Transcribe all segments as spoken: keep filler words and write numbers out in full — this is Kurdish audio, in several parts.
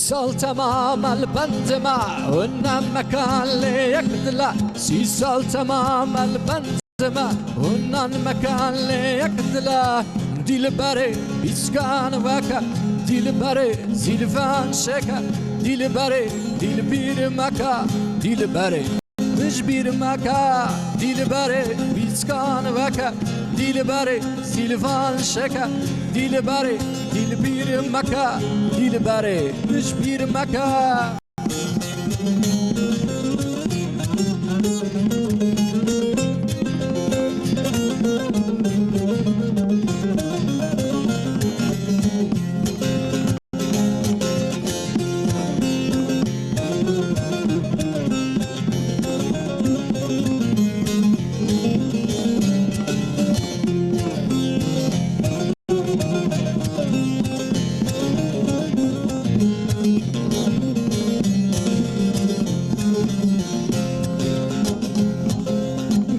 Sal temam el bend me, hûn nan mekan lê yek dila. Sî sal temam el bend me, hûn nan mekan lê yek dila. Dîlberê, bîskan weke, dîlberê, zîlvan şeke, dîlberê, dîlbîr meke, dîlberê. Min ji bîr meke, dîlberê, bîskan weke, dîlberê, zîlvan şeke, dîlberê, dîlbîr meke, dîlberê, min ji bîr meke.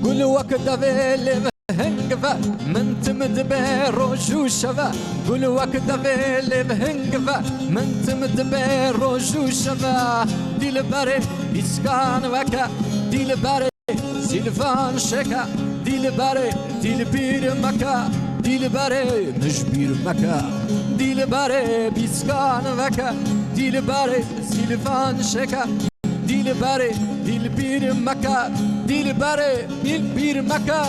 Gul wek devê lê Hing ve, min tim dibe roj û şeve. Gul wek devê lê hing ve, min tim dibe roj û şeve. Dîlberê, bîskan weke, dîlberê, zîlvan şeke, dîlberê, dîlbîr meke, dîlberê, min ji bîr meke. Dîlberê, bîskan weke, dîlberê, zîlvan şeke, dîlberê, dîlbîr meke, dîlberê, dîlbîr meke.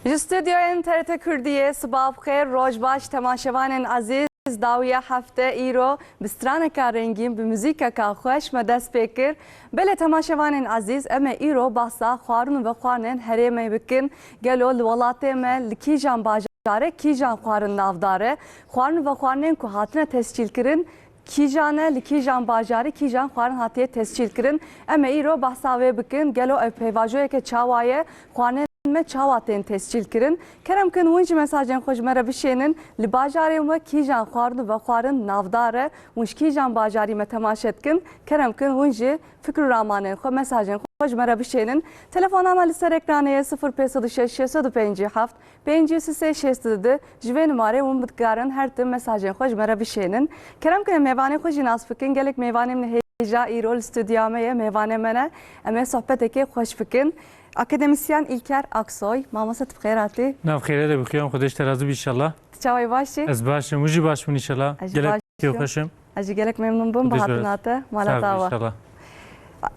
Ji stûdyoyên T R T Kurdiyê siba bi xêr, roj baş temaşevanên ezîz. Dawiya hefte îro bi straneka rengîn, bi muzîkeka xweş me dest pê kir. Belê temaşevanên ezîz, em ê îro behsa xwarin û vexwarinên herêmê bikin. Gelo li welatê me li kîjan bajarê kîjan xwarin navdar e? Xwarin û vexwarinên ku hatine tescîlkirin kîjan e, li kîjan bajarî kîjan xwarin hatiye tescîlkirin? Em ê îro behsa wê bikin. Gelo ev pêvajoyeke çawa ye? Xwarinên me çawa tên tescîlkirin? Kerem kin hûn jî mesajên xwe ji me re bişênin. Li bajarên we kîjan xwarin û vexwarin navdar e? Hûn ji kîjan bajarî me temaşe dikin? Kerem kin hûn jî fikr û ramanên xwe, mesajên xwe ji me re bişênin. Telefona me li ser ekranê ye, sifir pênc sed û şeş, şeş sed û pêncî û heft, pêncî û sê, şêst û du. Ji vê numarê hûn dikarin her tim mesajên xwe ji me re bişênin. Kerem kin em mêvanê xwe jî nas bikin. Gelek mêvanê min hêja îro li stûdyoya me ye, mêvanê me ne. Em ê sohbetekê xweş bikin. Akademisyen İlker Aksoy, mamoste, tu bi xêr hatî. Nav xêrê de bixuyan, Xwedê ji te razî bî inşallah. Tu çawa yî, baş î? Ez baş im, hûn jî baş bin inşallah. Ez jî gelek baş im. Kêfxweş im. Ez jî gelek memnûn bûm bi hatina te, mala te ava. Sağ ol, inşallah.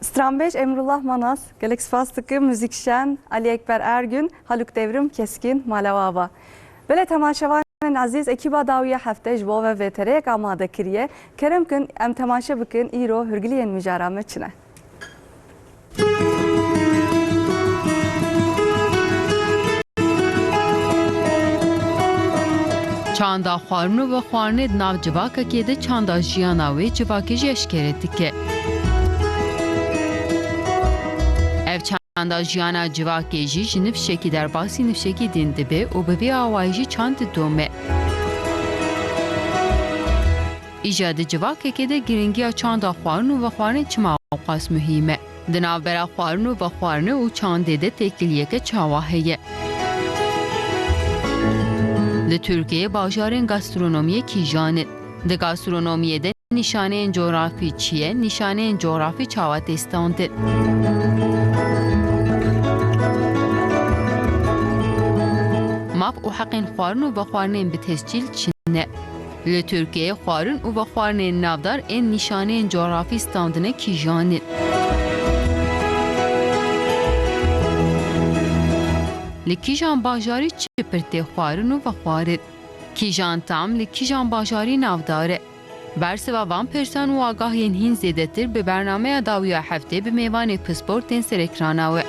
Stranbêj Emrullah Manas, gelek spas dikim, muzîkşen Ali Ekber Ergün, Haluk Devrim Keskin, mala we ava. Belê temaşevanên ezîz, ekîba Dawiya Hefte ji bo we vêtereyek amade kiriye. Kerem kin em temaşe bikin, îro hûrgiliyên mijara me çi ne? Çanda xwarin û vexwarinê di nav civakekê de çanda jiyana wê civakê jî eşkere dike. Ev çanda jiyana civakê jî ji nifşekî derbasî nifşekî din dibe û bi vî awayî jî çand didome. Îja di civakekê de girîngiya çanda xwarin û vexwarinê çima ewqas muhîm e? Di navbera xwarin û vexwarinê û çandê de têkiliyeke çawa heye? Li Tirkiyeyê bajarên gastronomiyê kîjan in? Di gastronomiyê de nîşaneyên cografî çi ye? Nîşaneyên cografî çawa tê standin? Maf û heqên xwarin û vexwarinên bi tescîl çi ne? Li Tirkiyeyê xwarin û vexwarinên navdar ên nîşaneyên cografî standine kîjan in? Li kîjan bajarî çi pir tê xwarin û vexwarin? Kîjan tam li kîjan bajarî navdar e? Bersiva van pirsan û agahiyên hîn zêdetir bi bernameya Dawiya Heftê bi mêvanê pispor tên ser ekrana we.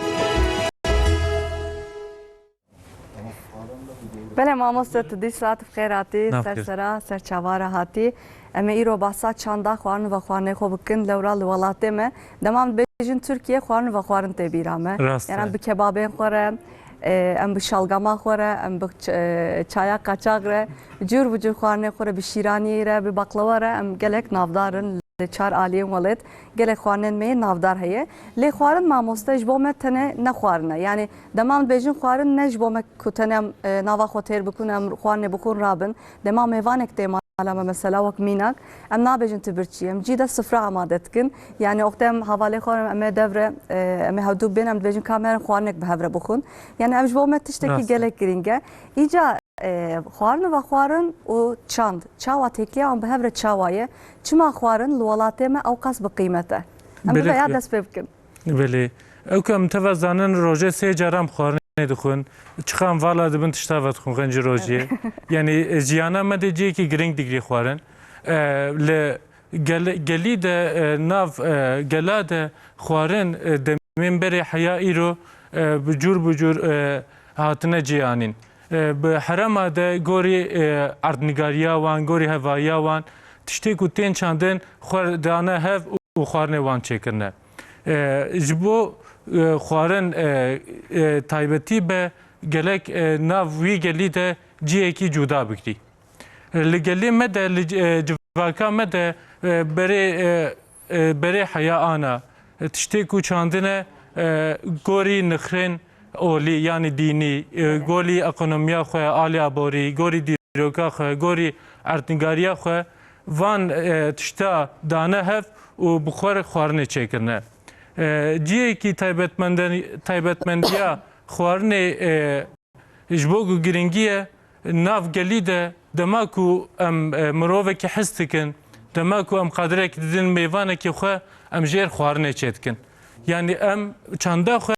Belê mamoste, tu dîsa tu bi xêr hatî, ser sera, ser çavara hatî. Em ê îro behsa çanda xwarin û vexwarinê xwe bikin, lewra li welatê me. Dema em dibêjin Tirkiye, xwarin û vexwarin tê bîra me. Rast e. Em bi kebabên xwe re, e, em bi şalgama xwe re, em bi ç-, e, çaya qaçax re, cûr bi cûr xwarinê xwe re, bi şîraniyê re, bi baklava re em gelek navdar in. Li çar aliyên welêt gelek xwarinên me yên navdar heye. Lê xwarin mamoste ji bo me tenê ne xwarin e. Yanî dema em dibêjin xwarin ne ji bo me ku tenê em, e, nava xwe têr bikin, em xwarinê bixwin rabin. Dema mêvanek tê mala me mesela wek mînak. Em nabêjin tu birçî. Em cî de sifra amade dikin. Yani wextê em hevalê xwe em ê devre, e, em ê hewdû bên em dibêjin ka em herin xwarinek bi hev re bixwin. Yani ev ji bo me tiştekî Rast e. gelek girîng e. Îca, e, xwarin û vexwarin û çand çawa têkiliya wan bi hev re çawa ye? Çima xwarin li welatê me ew qas bi qîmet e? Em Belê bibe ya xwe. dest pê bikin. Belê. Ew ku em teva zanin rojê sê caran bi xwarinê dixwin. Çiqa em vala dibin tişta ve dixwin xencî rojê. Evet. Yani, e, jiyana me de cihekî girîng digrî xwarin. E, li gel-, gelî de, e, nav, e, gela de xwarin, e, demên berê heya îro, e, bi cûr bi cûr, e, hatine cêanîn. E, bi herema de gorî, e, erdnîgariya wan, gorî hevayiya wan, tiştê ku tên çandin xwe dane hev û xwarinê wan çêkirine. E, ji bo, e, xwarin, e, e, taybetî be gelek, e, nav wî gelî de cihekî cuda bigrî. E, li gelê me de, li, e, civaka me de, e, berê, e, e, berê heya ana, e, tiştê ku çandine, e, gorî nixrên olî, yanî dînî, e, gorî ekonomiya xwe, alî aborî, gorî dîroka xwe, gorî erdnîgariya xwe, van, e, tişta dane hev û bi xwe re xwarinê çêkirine. E, cihekî taybetmenden-, taybetmendiya xwarinê, e, ji bo ku girîngî ye, nav gelî de dema ku em, e, mirovekî hez dikin, dema ku em qadirek didin mêvanekî xwe, em jêr xwarinê çêdikin. Yani em çanda xwe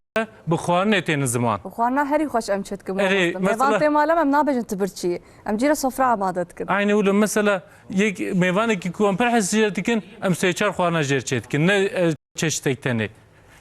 bi xwarinê tênin ziman. Xwarina herî xweş em çêdikin Erê, mamoste. Mêvan mesela tê mala me, em nabêjin tu birçî. Em cî re sofra amade dikin. Aynî wilo mesela yek mêvanekî ku em pir hez jêr dikin, em sê çar xwarina jêr çêdikin. Ne, e, çeştek tenê.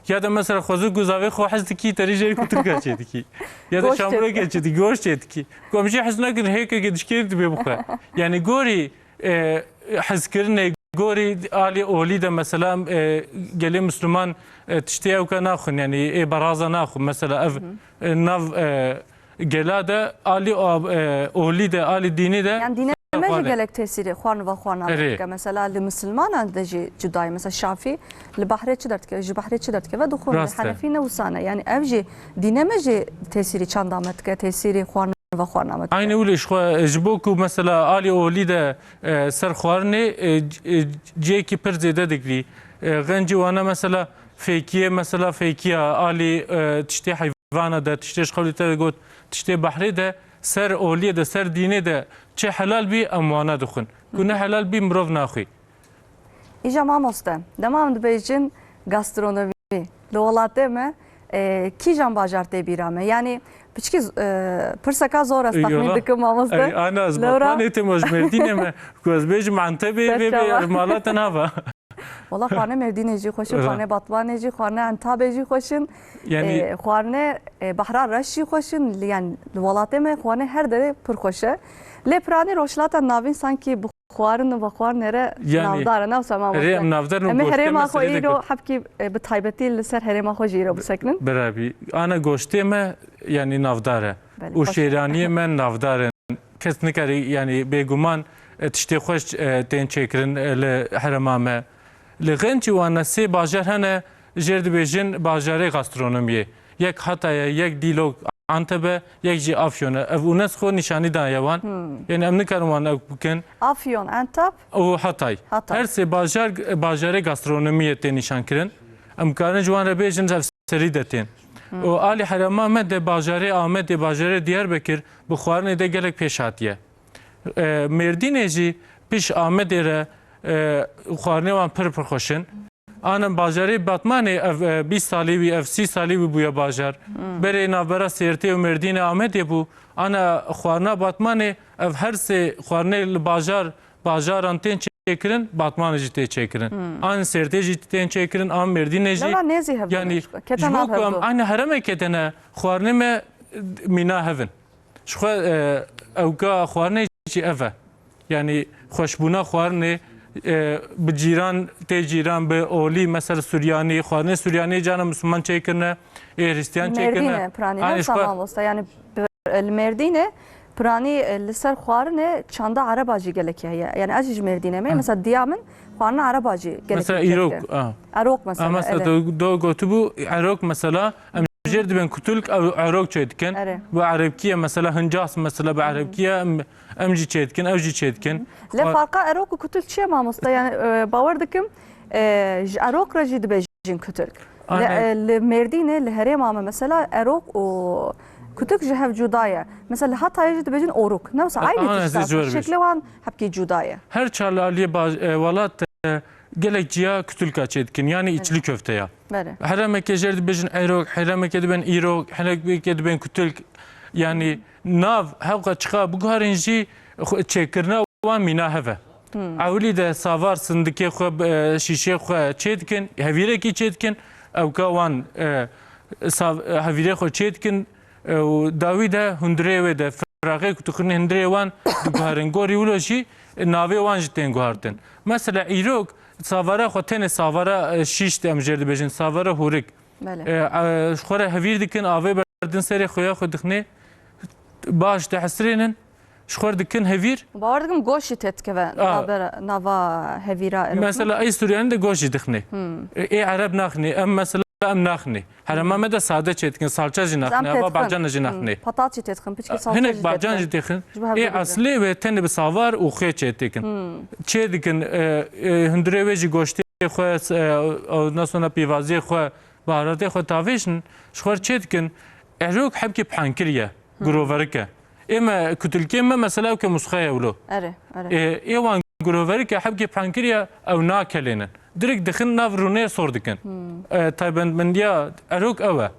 Ya da mesela xwezû ku zavê xwe hez dikî, terî jêr ku tirka çêdikî. Ya da Goşt çêdikî. şambureke çêdikî, goşt çêdikî. Ku em jî hez nakin hêkeke dişkêr dibê bixwe. Yani gorî, e, hezkirinê, gorî alî olî de mesela, e, gelê Misliman, e, tiştê ewka naxwin, yani ê beraza naxwin. Mesela ev, Hı hı. e, nav, e, gela de alî ab-, e, olî de, alî dînî de Yani dîne me jî xwarin. gelek tesîrê xwarin ve xwarina me Erê. dike. Mesela li misilmanan de jî cuda ye. Mesela Şafî li behrê çi derdikeve, ji behrê çi derdikeve dixwin. Li Rast e. Henefî ne wisa ne. Yani ev jî dîne me jî tesîrî çanda me dike, tesîrî xwarin ve xwarina me dike. Aynî wilo ji xwe, ji bo ku mesela alî olî de, e, ser xwarinê, e, c-, e, cihekî pir zêde digrî. E, xencî wana mesela fêkiyê, mesela fêkiya alî, e, tiştê heyvana de, tiştê ji qewlê te got, tiştê behrê de, ser oliyê de, ser dînê de çi helal bî, em wana dixwin. Ku ne helal bî, mirov naxwî. Îja mamoste, dema em dibêjin gastronomî, li welatê me, e, kîjan bajar tê bîra me? Yanî piçkî z-, e, pirseka zor ez Ey, texmîn yola. dikim mamoste. Ey, ana, ez Lewra. Batmanê tim, ez ji Mêrdînê me. Ku ez bêjim Entebê, vê bê Serçava. Mala te nava. Wala xwarine Mêrdînê jî xweş in, Wala. xwarine Batmanê jî, xwarine Entabê jî xweş in. Yanî E, xwarine, e, Behra Reş jî xweş in. Li, yanî li welatê me xwarine her derê pir xweş e. Lê piranî Rojhilata Navîn sankî bi xwarin û vexwarinê re Yanî, navdar e, ne wisa mamoste? Erê, em navdar in û Em ê goştê herêma me xwe serê de îro got. hebkî, e, bi taybetî li ser herêma xwe jî îro bisekinin. Birabî. Ana goştê me, yanî navdar e. Belê, Û xweş e. şêraniyê me navdar in. Kes nikare, yanî bêguman, e, tiştê xweş, e, tên çêkirin, e, li herêma me. Li Xencî wana sê bajar hene, jêr dibêjin bajarê gastronomiyê. Yek Hatay e, yek Dîlok, Antep e, yek jî Afyon e. Ev UNESCO nîşanî daye wan. Hmm. Yanî em nikarin wan ew bikin. Afyon, Antep, Û Hatay. Hatay. Her sê bajar, bajarê gastronomiyê tê nîşan kirin. Em karin ji wan re bêjin ev serî de tên. Hmm. Û alî herêma me de bajarê Amedê, bajarê Diyarbekir bi xwarinê de gelek pêş hatiye. E, Mêrdînê jî pişt Amedê re, e, xwarinê wan pir pir xweş in. Anin bajarê Batmanê ev, e, bîst salî wî, ev sî salî wî bûye bajar. Hmm. Berê navbera Sêrtê û Mêrdînê Amedê bû. Ana xwarina Batmanê, ev her sê xwarinê li bajar, bajaran tên çêkirin, Batmanê jî tê çêkirin. Hmm. An Sêrtê jî tên çêkirin, an Mêrdînê jî. Lewra nêzî hev Yanî, dene, kete ji bo nav ku em hevdu. Aynî herêmê ketene, xwarinê me, e, mîna hev in. Ji xwe, e, ewka xwarinê jî ev e. Yanî xweşbûna xwarinê, e, bi cîran, tê cîran, bi olî, mesela Suryanî, xwarinê Suryanî cana Misliman çêkirine, ê Hristiyan çêkirine. Mêrdîne, piranî, Aynî ne ji xwe wisa mamoste? Yani, bi-, li Mêrdîne, piranî, e, li ser xwarinê çanda Ereba jî gelekî heye. Yani, ez jî ji Mêrdîne me, Hı. mesela diya min xwarina Ereba jî gelekî Mesela çêdike. îrok, ha. Erok mesela, Ha, mesela ele. do, do gotibû, erok mesela, em jêr dibên kutulk, ew erok çêdikin. Erê. Bi erebkî ye mesela, hincas mesela bi erebkî ye, em, em jî çêdikin, ew jî çêdikin. Lê Xwe- farqa erok û kutulk çi ye mamoste? Yani, e, bawer dikim, e, ji erok re jî dibêjin kutulk. Li, Aynen. e, li Mêrdînê, li herêma me mesela erok û kutulk ji hev cuda ye. Mesela li Hatayê jî dibêjin oruk. Ne wisa E, aynî aynen, tişt e. Zê ji we Şeklê wan hepkî cuda ye. Her çar li aliyê baj-, e, welat, e, gelek ciya kutulka çêdikin, yani içli köfte ya. Belê. Heremeke jêr dibêjin erok, heremeke dibên îrok, heremeke dibên kutulk. Yani nav hewqa çiqa biguharin jî xwe-, çêkirina wan mîna hev e. Ewilî de savar sindikê xwe, e, şîşê xwe çêdikin, hevîrekî çêdikin, ewka wan, e, sav-, e, hevîrê xwe çêdikin, e, û dawî de hundirê wê de, firaqê ku dixwînin hundirê wan diguherin. Gorî wilo jî, e, navê wan jî tên guhartin. Mesela îrok, savara xwe tenê savara, e, şîş de em jêr dibêjin, savara hûrik. Belê. E, e, ji xwe re hevîr dikin, avê berdin serê xwe ya xwe dixinê, baş dihesirênin, ji xwe re dikin hevîr. Bawer dikim goşî tê dikeve A. nabera-, nava hevîra erok. Mesela ey Suryanî de goşî dixinê. E, ê Ereb naxinê, em mesela em naxinê. Herema me de sade çê dikin, salça jî naxinê, ava bacana jî naxinê. Patat jî tê dixin, piçkî salça jî tê dixin. Hinek bacan jî têxin. Ji bo hev Ê dibin. Eslê wê tenê bi savar û xê çê têkin. Çê dikin, e, e, hundirê wê jî goştê xwe, e, ondan sonra pîvaziyê xwe, baharatê xwe tavêjin, ji xwe re çê dikin, erok hebkê pihankirî ye, giroverik e. Ê me, kutulkê me mesela ew ke musxaya wilo. Erê, erê. Ê, ê wan giroverik e, hebkê pihankirî ye, ew nakelênin. Dirêk dixin nav rûnê sor dikin. E, taybetmendiya erok ew e.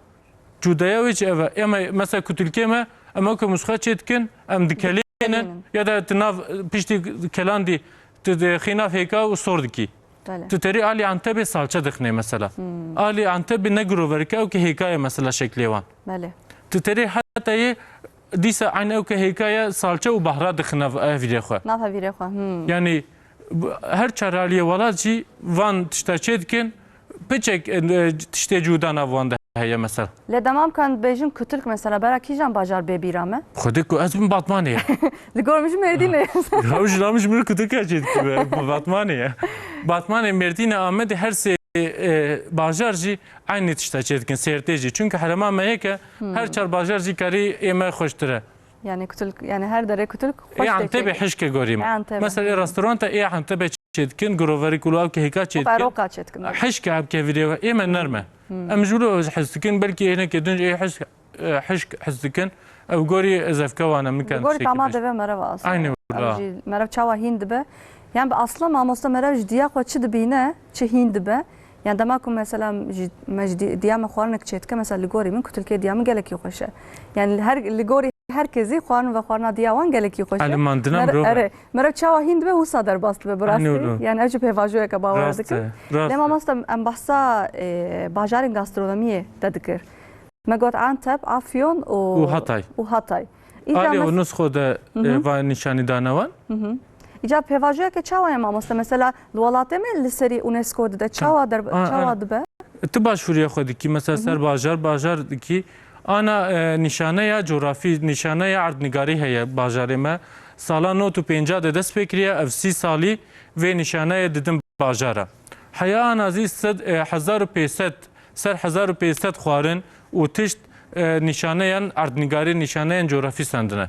Cudaya wê jî ev e. Ê me mesela kutulkê me, em ew ke musxa çê dikin, em dikelênin Dikelênin. ya da tu nav piştî kelandî tu dixî nav hêka û sor dikî. Belê. Tu terî alî Antebê salça dixinê mesela. Alî Antebê ne giroverike, ew ki hêka ye mesela şeklê wan. Belê. Tu terî Hatayê dîsa eyn ew ki hêka ye salça û bahra dixine v-, hevîrê xwe. Nav hevîrê xwe. Hmm. Yani bu, her çar aliyê welat jî van tişta çê dikin, piçek, e, tiştê cuda nav wan de heye mesela. Lê dema em kan bêjin kutulk mesela, bera kîjan bajar bê bîra me? Xwedê ku ez bim Batmanê ye. Li gor min jî Mêrdînê. Ya ji min jî min kutulka çê dikibe. Batmanê ye. Batmanê, Mêrdînê, Amedê, her sê, e, bajar jî eynî tişta çê dikin, sêrtê jî. Çunke herema me yek e, her çar bajar jî karî ê me xweştir e. Yani kutulk, yani her derê kutulk xweş Ê tê Antebê çêkir. Hişke gorî me. Ê Antebê. Mesela ê restoranta ê Antebê çê dikin, giroverî ku ew ki hêka çê Xwe dikin. Roka çê dikin. Hişke ev kevîrê ê me nerm e. Em ji wilo hez dikin, belkî ê hinekê din jî ê hişk, e, hişk hez dikin. Ew gorî zevke wan e, min Li ken gorî tiştekî tama bêjim. Deve merev aslında. Aynı Ew wila. Jî merev çawa hîn dibe. Yani bi asla mamoste merev ji diya xwe çi dibîne, çi hîn dibe. Yani dema ku mesela ji, me ji di-, diya me xwarinek çê dike, mesela li gorî min kutulkê diya min gelekî xweş e. Yani her, li gorî her kesî xwarin ve xwarina diya wan gelekî xweş e. Elimandina Mere-, mirov e. Erê, merev çawa hîn dibe wisa derbas dibe bi Aynı rastî. Wilo. Yani ez jî pêvajoyeke bawer Rast dikim. E, rast Lê e. Mamoste em behsa, e, bajarên gastronomiyê te dikir. Me got Antep, Afyon û Û Hatay. Û Hatay. Îca Alî mes- û nusxo de, Hı hı. e, va nîşanî dane wan. Hı hı. Îca pêvajoyeke çawa ye mamoste? Mesela li welatê me li serî UNESCO dide. Çawa derb-, A, a. çawa dibe? Tu başvuriya xwe dikî, mesela Hı hı. ser bajar, bajar dikî. Ana, e, nîşaneya cografî, nîşaneya erdnigarî heye bajarê me. Sala nod û pênca de dest pê kiriye, ev sî salî vê nîşaneyê didin bajara. Heya ana zî sed, e, hezar û pênc sed, ser hezar û pênc sed xwarin û tişt, e, nîşaneyan erdnigarî, nîşaneyan cografî sendine.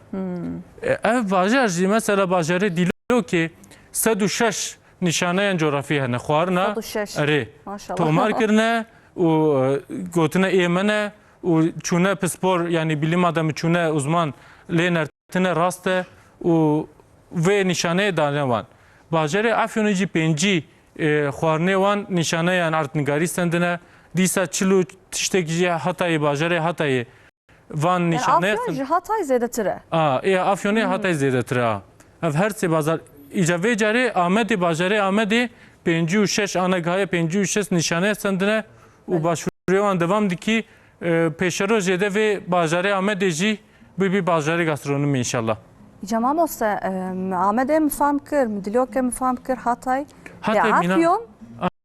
E, ev bajar jî mesela bajarê Dîlokê sed û şeş nîşaneyan cografî hene. Xwarina Sed û şeş. Erê. Maşallah. Tomar kirine û, e, gotine ê me ne û çûne pispor, yani bilî madem çûne uzman lê nertine rast e û vê nîşaneyê dane wan. Bajarê Afyonê jî pêncî, e, xwarinê wan nîşaneyan erdnigarî sendine. Dîsa çil û tiştekî jî Hatayê, bajarê Hatayê van Yani nîşaneyê Afyon sen- ji Hatay zêdetir e. A, ê, Afyonê Hmm. Hatay zêdetir e, a. Ev her sê bazar, îca vê carê Amedê, bajarê Amedê pêncî û şeş, ana gihaya pêncî û şeş nîşaneyê sendine û Evet. başvurê wan devam dikî, e, pêşerojê de vê bajarê Amedê jî bibî bajarê gastronomî înşallah. Îca mamoste, e, Amedê min fam kir, Dîlokê min fam kir, Hatay. Hatay Ya mîna- Afyon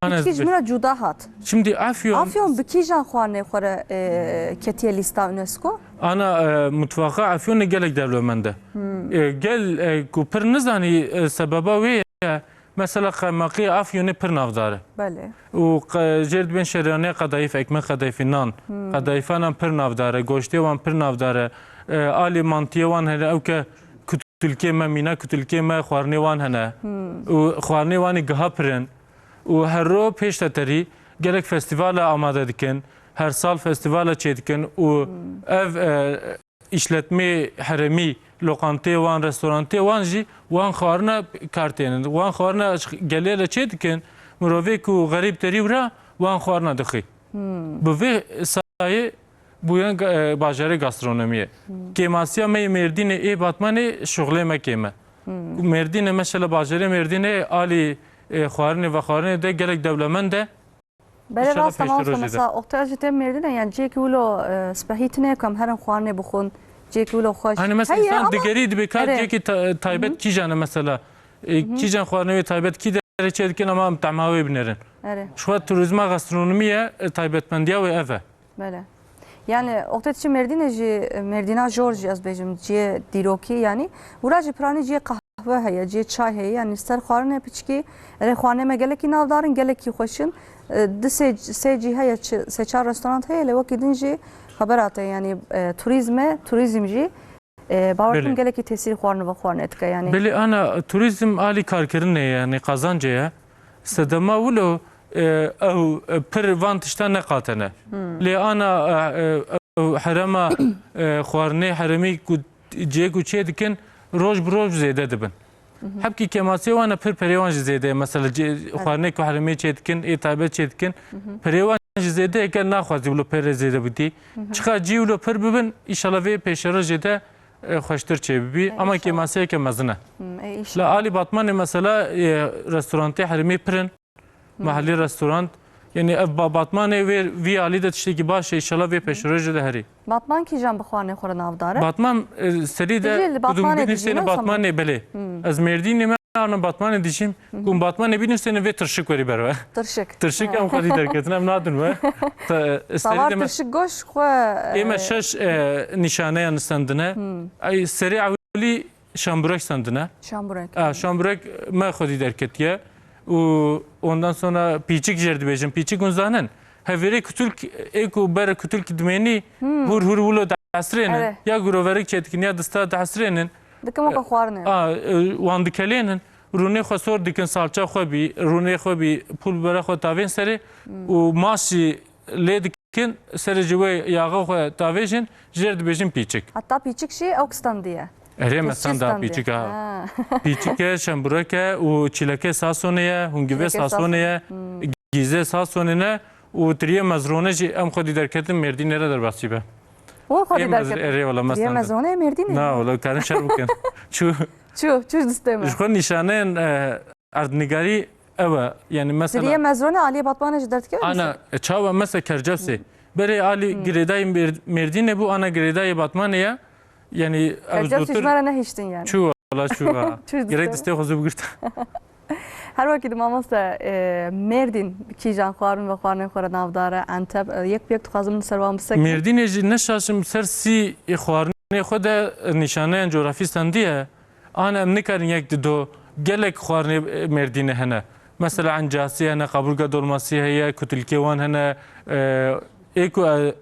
Ana Hiçkî ez ji bê- min re cuda hat. Şimdi Afyon Afyon bi kîjan xwarinê xwe re, e, ketiye lîsta UNESCO? Ana, e, mutfaxa Afyonê gelek dewlemend e. Hmm. E, gel, e, ku pir nizanî, e, sebeba wê ye, Mesela qeymaqî Afyonê pir navdar e. Belê. Û qe-, jêr dibên şeryanê qedayîf, ekmek qedayîfî nan. Hmm. Qedayîfa nan pir navdar e, goştê wan pir navdar e. E, alî mantiyê wan hene, ew ke kutulkê me, mîna kutulkê me, xwarinê wan hene. Hmm. Û xwarinê wan ê giha pir in. Û her ro pêş te terî gelek festîvala amade dikin. Her sal festîvala çê dikin û Hmm. ev, e, îşletmê heremî, loqantê wan, restorantê wan jî wan xwarina kar tênin. Wan xwarina ji gelê re çê dikin, mirovê ku xerîb terî wira wan xwarina dixwî. Hmm. Bi vê sayê bûye ga-, e, bajarê gastronomiyê. Hmm. Kêmasiya me yê Mêrdînê ê Batmanê şuxlê me kêm e. Hmm. Mêrdînê, meşela bajarê Mêrdînê alî, e, xwarinê vexwarinê de gelek dewlemend e. Belê, rast e, mamoste, mesela, oxtaya jî tê Mêrdînê, yani ciyekî wilo, e, spehî tine ku em herin xwarinê bixwin, ciyekî wilo xweş. Hani mesela heye, insan ama digerî dibê ka Erê. ciyekî ta-, taybet Hı hı. kîjan e mesela? E, Hı hı. kîjan xwarinê wê taybet kî derê çê dikin ama em tehma wê binêrin. Erê. Ji xwe turizma gastronomiye, e, taybetmendiya wê ev e. Belê. Yani, oxtê çi Mêrdînê jî, Mêrdîna jor jî ez bêjim, ciyê dîrokî, yani, wira jî piranî ciyê qehwe heye, ciyê çay heye, yani, ser xwarinê piçkî, erê xwarinê me gelekî navdar in, gelekî xweş in. E, di sê, sê cî heye çi, sê çar restorant heye, lê wekî din jî xebera te, yani, e, turîzm e, turîzm jî, e, bawer Belê. kim gelekî tesîr xwarin ve xwarinê dike, yani. Belê, ana, turîzm alî karkirinê ye, yani, qazancê ye. Sedema wilo, e, ew, e, pir van tişta neqatene. Hmm. Lê ana, e, e, ew herema, e, xwarinê heremî ku cihê ku çê dikin, roj bi roj zêde dibin. Mhm. Hebkî kêmasiyê wan e, pir perê wan jî zêde ye. Mesela cê-, Evet. xwarinê ku heremê çê dikin, ê taybet çê dikin, Mhm. perê wan jî zêde ye, gel naxwazî wilo perê zêde bidî. Mhm. Çiqa cî wilo pir bibin, îşallah vê pêşerojê de, e, xweştir çê bibî. E, Ama înşallah. kêmasiyeke mezin e. Hmm, e, La înşallah. alî Batmanê mesela, e, restorantê herêmê pir in. Hmm. Mahallî restorant. Yani ev ba-, Batmanê vê, vî alî de tiştekî baş e, înşallah vê pêşerojê de herî. Batman kîjan bi xwarinê xwe re navdar e? Batman, e, serî de Dijî li ku Batmanê bînî dijî, sêne ne Batmanê, belê. Hmm. Ez Mêrdînê me, ana Batmanê dijîm. Mhm. Ku Batmanê bînî sêne vê tirşik werî ber we. Tirşik. Tirşik Ha. em xwedî derketin, em nadin we. Te, serî Savar de me tirşik goş xwe, Ê me e, şeş, e, nîşaneyan sendine. Hmm. Ay serî ewilî Şamburek sendine. Şamburek. A, şamburek me xwedî derketiye. Û ondan sonra pîçik jêr dibêjin. Pîçik hûn zanin. Hevêrê kutulk, ê ku ber kutulk dimênî, Hmm. hûr hûr wilo dihesirênin. Evet. Ya guroverik çêdikin, ya dista dihesirênin. Dikim weke xwarinê. A, e, wan dikelênin. Rûnê xwe sor dikin, salça xwe bî, rûnê xwe bî, pul bibera xwe tavên serê Hmm. û maşî lê dikin, serê ji wê yaxa xwe tavêjin, jêr dibêjin pîçik. Heta pîçik jî ew standiye. Erê me Tostçî standa standiye. pîçik ha. Ha. Pîçik e, şemburek e û çîlekê Sasonê ye, hungivê Çîlekê Sasonê Sasonê. ye, Hmm. gîzê Sasonê ne û tiriyê mezrone jî em xwedî derketin Mêrdînê re derbasî be. Û xwedî Ê mez-, derketin. erê wala me Tiriyê standa. mezrone Mêrdînê. Na wala, karin şer bikin. Çû Çû, çû distê me. Ji xwe nîşaneyên, e, erdnigarî ew e. Yani mesela Tiriyê mezrone aliyê Batmanê ji derdikeve Ana, e, çawa mesela Kercasê. Berê alî Hmm. girêdayî Mêr-, Mêrdînê bû, ana girêdayê Batmanê ye. Yani ew Kercasê zotir ji me re nehiştin yani. Çû wala çû ha. Çû Gerek distê. distê xwe zû bigirta. Her wekî di mamoste, e, Mêrdîn kîjan xwarin ve xwarinê xwe re navdar e, Enteb, e, yek bi yek dixwazim li ser wan bisekin. Mêrdînê jî neşaşim ser sî xwarinê xwe de nîşaneyan cografî stendiye. Ana em nikarin yek di do gelek xwarinê, e, Mêrdînê hene. Mesela encasî hene, kaburga dolmasî heye, kutilkê wan hene. E, ê ku, e,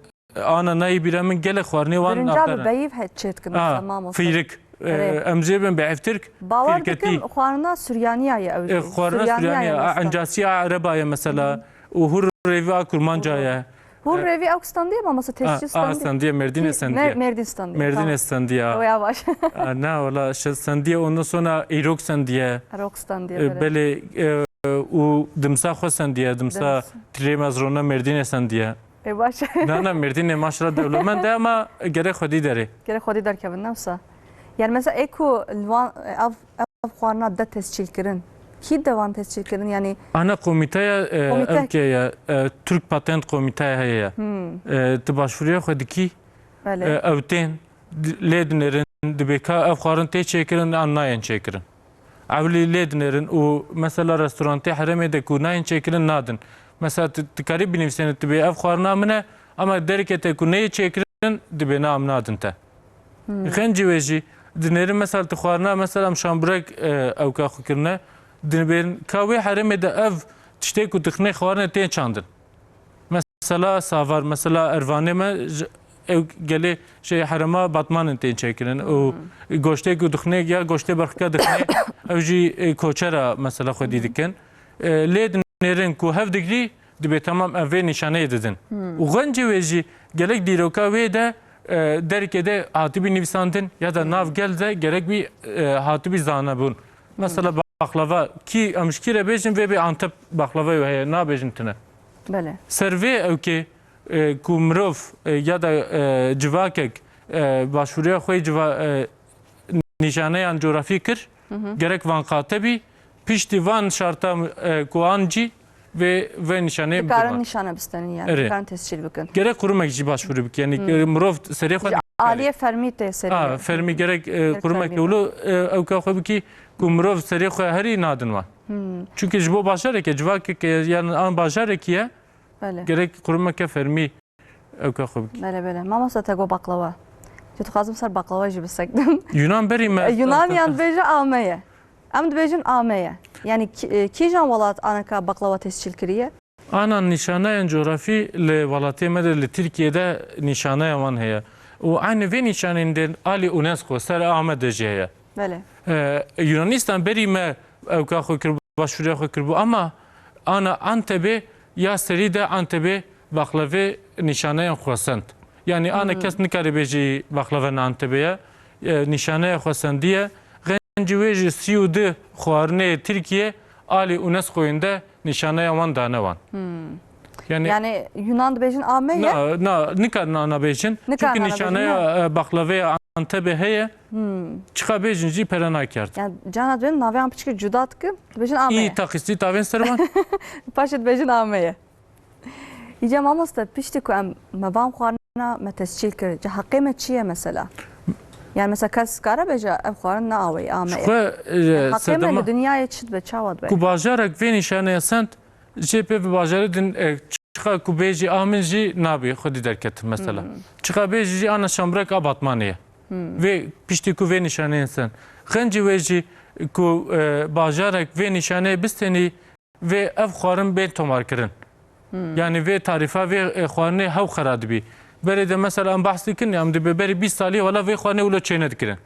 ana nayê bîra min gelek xwarinê wan Birinca navdar bi in. beyiv he çêdikin, Ha, mesela mamoste. fîrik. E, Erê. em jê bin bi eftirk, Bawer fîrketî. dikim xwarina Suryaniya ye ew E, jî. xwarina Suryaniya Suryaniya, ye a, mesela. encasî a Ereba ye mesela. Hı hı. Û hûr rêvî a Kurmanca ye. Hûr E, rêvî ew standiye, mamoste, a, tescîl a standiye. standiye, Mêrdînê Kî-, standiye. Ne, Mêrdîn standiye, Mêrdînê tamam. standiye. Ew ya baş. A, ne, wala, şe-, standiye, ondan sonra îrok standiye. Îrok standiye, E, belê. belê, e, û dimsa xwe sendiye, dimsa Dims. tirê mezrona Mêrdînê sendiye. Ê, baş. Na, na, Mêrdînê maşallah dewlemend e ama gerek xwedî derê. Gerek xwedî derkevin, ne wisa? Yani mesela ê ku li wan, ev, ev xwarina de tescîl kirin, kî de wan tescîl kirin? Yani Ana komîteya, e, Komîte. ev ke ye, e, Türk Patent Komîteya heye ye. Hmm. E, tu başvuruya xwe dikî, Belê. e, ew tên, di-, lê dinêrin, dibê ka ev xwarin tê çêkirin an nayên çêkirin. Ewilî lê dinêrin û mesela restorantê herêmê de ku nayên çêkirin nadin. Mesela tu, tu karî binivîsêne tu bê ev xwarina min e, ama dereke te ku neyê çêkirin dibê na em nadin te. Hmm. Xencî wê jî dinêrin mesela tu xwarina mesela em şamburek, e, ewka xwe kirine. dibên ka wê herêmê de ev tiştê ku dixinê xwarinê tên çandin. Mesela Savar, mesela Ervanê me, ji, ew gelê şey herêma Batmanê tên çêkirin. Û goştê ku dixinê ya goştê berxika dixinê, ew jî, e, koçera mesela xwedî dikin. E, lê dinêrin ku hev digrî, dibê temam ev vê nîşaneyê didin. Û xencê wê jî gelek dîroka wê de, e, derkê de hatibî nivîsandin ya da nav gel de gerek bî, e, hatibî zanebûn. Mesela baklava, kî em ji kî re bêjin vê bê Antep baklavayê heye, nabêjin tune. Belê. Ser vê ewkê, e, ku mirov, e, ya da, e, civakek, e, başvuriya xwe yê civa-, e, nîşaneyan coğrafî kir, gerek van qate bî, piştî van şarta, e, ku an cî vê, vê nîşaneyê Dikarin bigirvan. Nîşane bistenin yani, Erê. Dikarin tescîl bikin. Gerek qurumek jî başvuru bike, yani, e, mirov serê xwe Ji dikare. Aliyê fermî tê serê. Ha, fermî gerek, e, Gerek qurumek fermî. Ewlo, e, ewka xwe bikî ku mirov serê xwe herî nadin wan. Çünkü ji bo bajareke, civakeke, yani an bajarekî ye, Belê. Gerek qurumeke fermî ewka xwe bikî. Belê, belê. Mamosta te got baklava. Ji dixwazim ser baklava jî bisekdim. Yunan berî me E, Yunan yan dibêje ame ye. Em dibêjin ame ye. Yani kî-, e, kîjan welat aneka baklava tescîl kiriye? Ana nîşaneyên coğrafî li welatê me de, li Tirkiyê de nîşaneya wan heye. Û aynî vê nîşanên de alî UNESCO ser Amedê jî heye. Belê. E, Yunanistan berî me ewka xwe kiribû, başvuriya xwe kiribû, ama ana Antebê ya serî de Antebê baxlevê nîşaneyan xwesend. Yani ana kes nikare bêjî baxleve ne Antebê ye, e, nîşaneya xwesendiye. Xencî wê jî sî û du xwarinê Tirkiye alî UNESCO'yên de nîşaneya wan dane wan. Yani, Yani Yunan dibêjin ame ye? Na, na, nikarin ana bêjin. Nikarin Çünkü ana bêjin, nîşaneya, ne? e, baxlavê Antebê heye. Çiqa bêjin jî pere nakert. Yani cana dibêjin navê an piçkî cuda dikin. Dibêjin ame İyi ye. Takısti tavên servan. Paşê dibêjin ame ye. Îca mamoste, piştî ku em me van xwarina me tescîl kir, ji heqê me çi ye mesela? Yani mesela kes kare bêje ev xwarin ne awê, ame ye. Xwe, e, Yani heqê me sedema li dinyayê çi dibe, çawa dibe? Ku bajarek vê nîşaneye send, jê pê bi bajarê din, e, çiqa ku bêjî a min jî nabî xwedî derketin mesela. Çiqa bêjî jî ana şambrek a Batmanê ye. Vê piştî ku vê nîşaneyên sen. Xencî wê jî ku, e, bajarek vê nîşaneyê bistenî vê ev xwarin bên tomarkirin. Yani vê tarîfa vê, e, xwarinê hew xera dibî. Berê de mesela em behs dikin, em dibê berî bîst salî wela vê xwarinê wilo çênedikirin.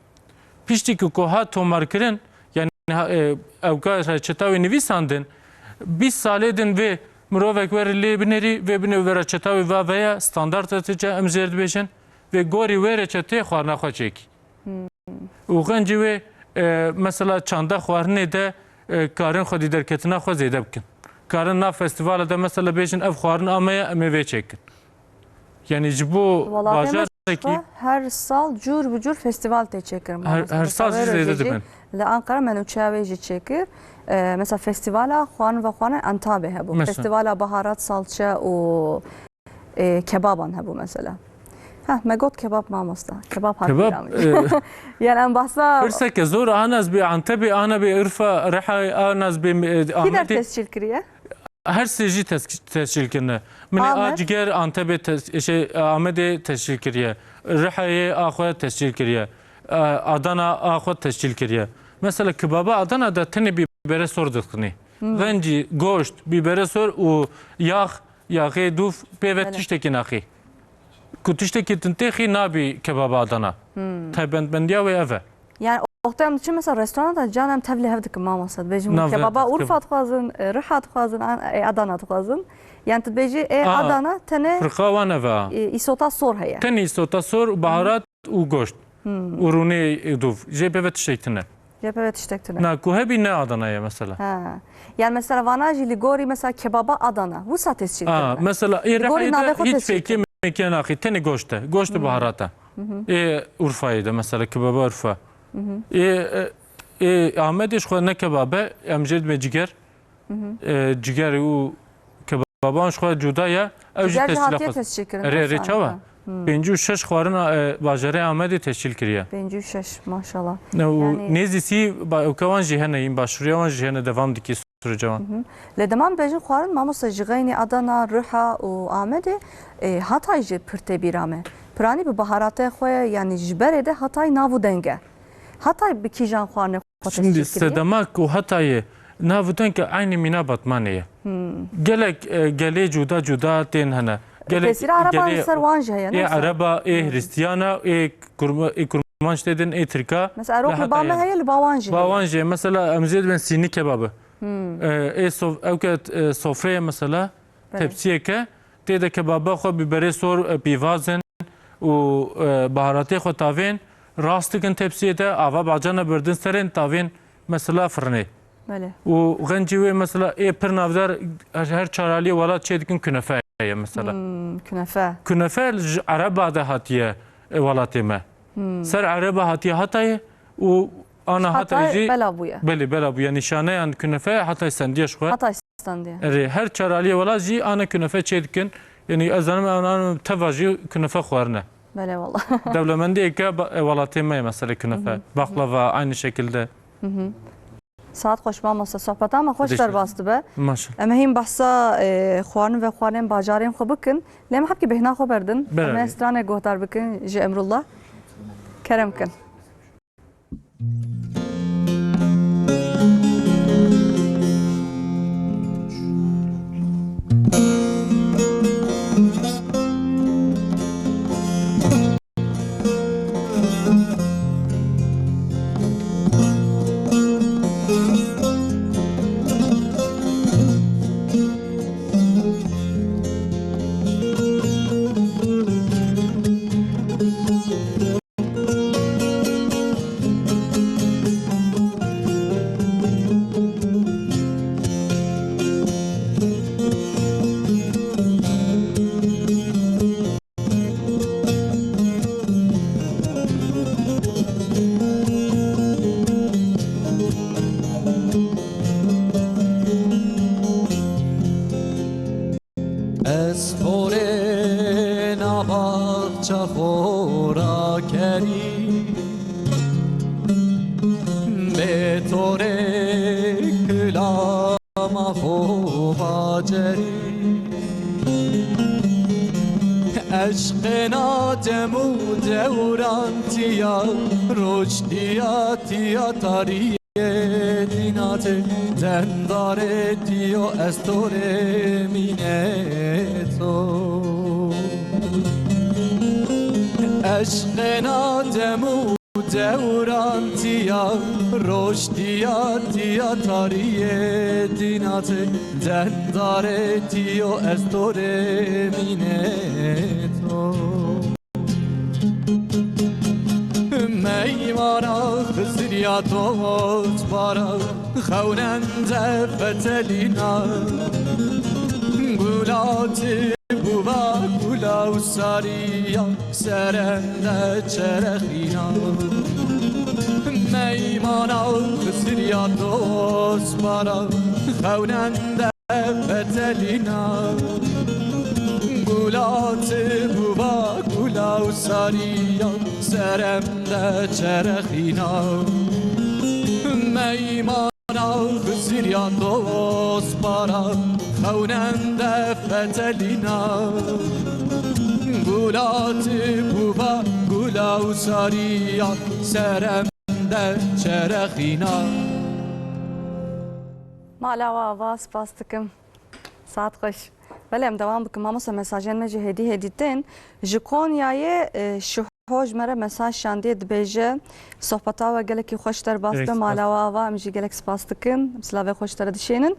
Piştî ku, ku hat tomarkirin, yani ha, e, ewka reçeta wê nivîsandin, bîst salê din vê mirovek were lê binêrî, vê binê vê reçeta wê va veya standart reçete em jêr dibêjin, vê gorî wê reçetê xwarina xwe çêkî. Û xencî wê, e, mesela çanda xwarinê de, e, karin xwedî derketina xwe zêde bikin. Karin nav festîvala de mesela bêjin ev xwarin ame ye, em ê vê çêkin. Yani ji bo Welatê me bajarekî jixwe her sal cûr bi cûr festîval tê çêkirin. Her, her sal jî zêde dibin. Li Ankara me nûçeya wê jî çêkir. E, mesela festîvala xwarin ve xwarin Antabê hebû. Mesela. Festîvala baharat salçe û, e, kebaban hebû mesela. Heh, me got kebab mamosta. Kebab hat Kebab, bîra min. E, Yani em bahsa Pirseke zor, an ez bê Antebê, an ez bê Urfa, Rihayê, an ez bê, e, Kî der Amedê. Tescîl kiriye? Her sê jî tes-, tescîl kirine. Min ê Amed? A ciger Antebê tes-, şey, Amedê tescîl kiriye. Rihayê a xwe tescîl kiriye. E, Adana a xwe tescîl kiriye. Mesela kebaba Adana de tenê bîbere sor dixinî. Xencî, goşt, bîbere sor û yax, yaxê dûv pê ve Belê. Tiştekî naxî. Ku tiştekî din têxî nabî kebaba Adana. Taybetmendiya wê ev e. Yani, oxta em diçin mesela restoranta, can em tev li hev dikin mamosta. Dibêjin Nav kebaba dikebin. Urfa dixwazin, e, Riha dixwazin, an-, e, Adana dixwazin. Yani tu dibêjî, e, Aa, Adana tenê, firqa wan ev e. E, îsota sor heye. Tenê îsota sor, baharat û goşt. Û rûnê dûv. Jê pê ve tiştek tune. Jê pê ve tiştek tune. Na, ku hebî ne Adana ye mesela. Ha. Yani mesela vana jî li gorî mesela kebaba Adana. Wisa tescîl Aa, kirine. Mesela ê Li gorî Rihayê navê de xwe hiç tescîl fêkê kirine. Mekê naxî. Tenê goşt e. Goşt û baharat e. Ê Urfayê de mesela kebaba Urfa. Ê, e, ê Amedê ji xwe ne kebab e, em jê dibê ciger. E, ciger û kebaban ji xwe cuda ye. Ew jî Ciger jî tescîla hatiye xwe tescîl kirin, Erê, erê, wisa çawa? Pêncî û şeş xwarin, e, bajarê Amedê tescîl kiriye. Pêncî û şeş, maşallah. Ne, û Yani nêzî sî ba-, ewka wan jî hene, yên başûriya wan jî hene, devam dikî süreca wan. Lê dema em bêjin xwarin, mamoste, ji xeynî Adana, Riha û Amedê, e, Hatay jî pir tê bîra me. Piranî bi baharatê xwe, yani ji berê de Hatay nav û deng e. Hatay bi kîjan xwarinê xwe Şimdi tescîl kiriye? Sedema ku Hatayê Niha vûten ke eynî mîna Batmanê ye. Gelek, e, gelê cuda cuda tên hene. Gelek Tesîra Ereban gelê li ser wan jî heye, ne ê wisa? Ereba, ê Hristiyana, ê Kurma-, ê Kurmanc tê din, ê Tirka. Mesela erok li ba me heye, li ba wan jî heye. Ba wan jî. Mesela em zêd bên sînî kebabı. E, ê sof-, ew ke, e, sofreye mesela, Belê. Tepsiyeke, tê de kebaba xwe, biberê sor, e, pîvazin û, e, baharatê xwe tavên, rast dikin tepsiyê de, ava bacana birdin serên tavên mesela firnê. Belê. Û xencî wê mesela ê pir navdar her, her çar aliyê welat çê dikin künefe ye mesela. Hmm, künefe. Künefe ji Ereba de hatiye, e, welatê me. Hmm. Ser Ereba hatiye Hatayê û ana Hatay Hatayê jî bela bûye. Belê, bela bûye. Nîşaneyan künefe Hatay sendiye ji xwe. Hatay standiye. Erê, her çar aliyê welat jî ana künefe çê dikin. Yanî ez zanim ew, ew teva jî künefe xwarine. Belê wala. Dewlemendiyeke ba-, e, welatê me ye mesela künefe. Hı hı. Baklava aynı şekilde. Hı hı. Saet xweş mamoste, sohbeta me xweş Teşekkür. derbas dibe. Maşallah. Em ê hîn behsa, e, xwarin ve xwarinên bajarên xwe bikin. Lê em hebkî bêhna xwe berdin. Belê. Em ê stranek guhdar bikin ji Emrullah. Kerem kin. Ez porê na baxça xora kerî, bê torê kilama xo bacerî. Eşqê na dem û dewran tiya, roj tiya, tiya tarî. Dîna te dendarê tiyo, ez torê mîneto. Eşqê na dem û dewran tiya, roj tiya, tiya tariyê dîna te dendarê tiyo, ez torê mîneto. Meymana Xiziriya dost bara, xewnende fetelîna. Gula ti bûva gula û sariya, serende çerexîna. Meymana Xiziriya dost bara, xewnende fetelîna. Gula ti bûva gula û sariya, serem de çerexîna. Meymana Xiziriya dost bara, xewnende fetelîna. Gula ti bûva gula û sariya, serem de çerexîna. Mala we ava, spas dikim. Saet xweş. Belê, em dewam bikin. Mamoste, mesajên me jî hêdî hêdî tên. Ji Konyayê, e, Şiho ji me re mesaj şandiye, dibêje, sohbeta we gelekî xweş derbas Gelek dibe, spas. Mala we ava, em jî gelek spas dikin. Em silavê xweş te re dişênin.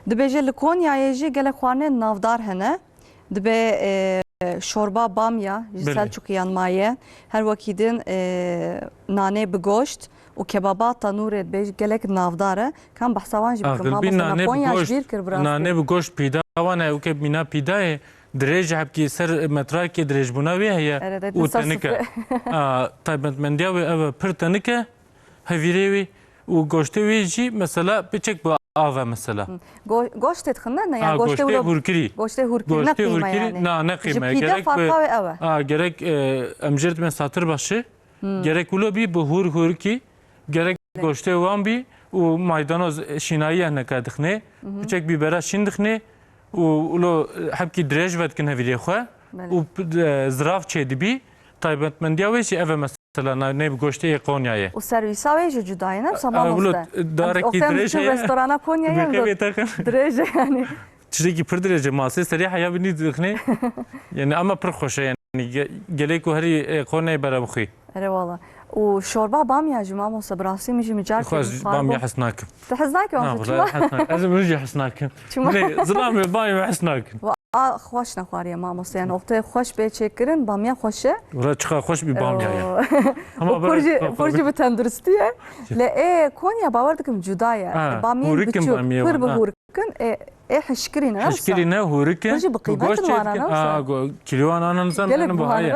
Dibêje, li Konyayê jî gelek xwarinên navdar hene. Dibe, e, şorba bamya ji Belê. Selçukiyan maye. Her wekî din, e, nanê bi goşt û kebaba tanûrê dibe gelek navdar e. Kan behsa wan jî bikim. Axilbî Mamoste, me nanê bi Konya ji goşt, bîr kir bi rastî. Nanê bi goşt pîda wan e, weke mîna pîdayê, dirêj hebkî ser metrakê dirêjbûna wê heye Ere, de û din ser tenik e. Sifre. A, taybetmendiya wê ev e, pir tenik e. Hevîrê wî û goştê wî jî mesela piçek bi av e mesela. Go-, goştê dixin ne? Ne, Ha, yani goştê goştê wilo-, hûrkirî. Goştê hûrkirî, ne Goştê qîme hûrkirî, yani. na, ne qîme. Ji pîde Gerek bi, farqa wê ew e. ha, gerek, e, em jê re dibin satir baş e. Hmm. Gerek wilo bî bi hûr hûrkî, gerek Belê. goştê wan bî û maydanoz şînayî ye hineka dixinê. Mhm. Piçek bîbera şîn dixinê û wilo, e, hebkî dirêj vedikin hevîrê xwe Belê. û p-, e, zirav çêdibî. taybetmendiya wê jî ev e mesela, na-, nê bi goştê yê Qonyayê. Û servîsa wê jî cuda ye, ne? Wisa, e, wilo, mamoste. Darekî dirêj heye. Restorana Konyayê em dirêj e yani. Tiştekî pir dirêj e, masê serî heya binî dixinê. Yani ama pir xweş e yani. Ge-, gelê ku herî, e, Konyayê bere bixwî. Erê wala. Û şorba bamya jî mamoste, bi rastî min jî micar kir. Xwe ez bamya hez nakim. Tu hez nakî? Na, wala hez nakim. Ez min jî hez nakim. Çima? Zilamê bamya hez nakim. A xweş nexwariye mamoste, yani wextê xweş bê çêkirin, bamya xweş e. Wala çiqa xweş bî bamya ye. Ama pir jî, pir jî bi tenduristî ye. Lê ê Konya bawer dikim cuda ye. Bamyên biçûk, pir bi hûrik in, ê, ê hişkirî ne, hişkirî ne, hûrik in. Pir jî bi qîmet in wana, ne? Kîloyan anan zan gelek biha ye.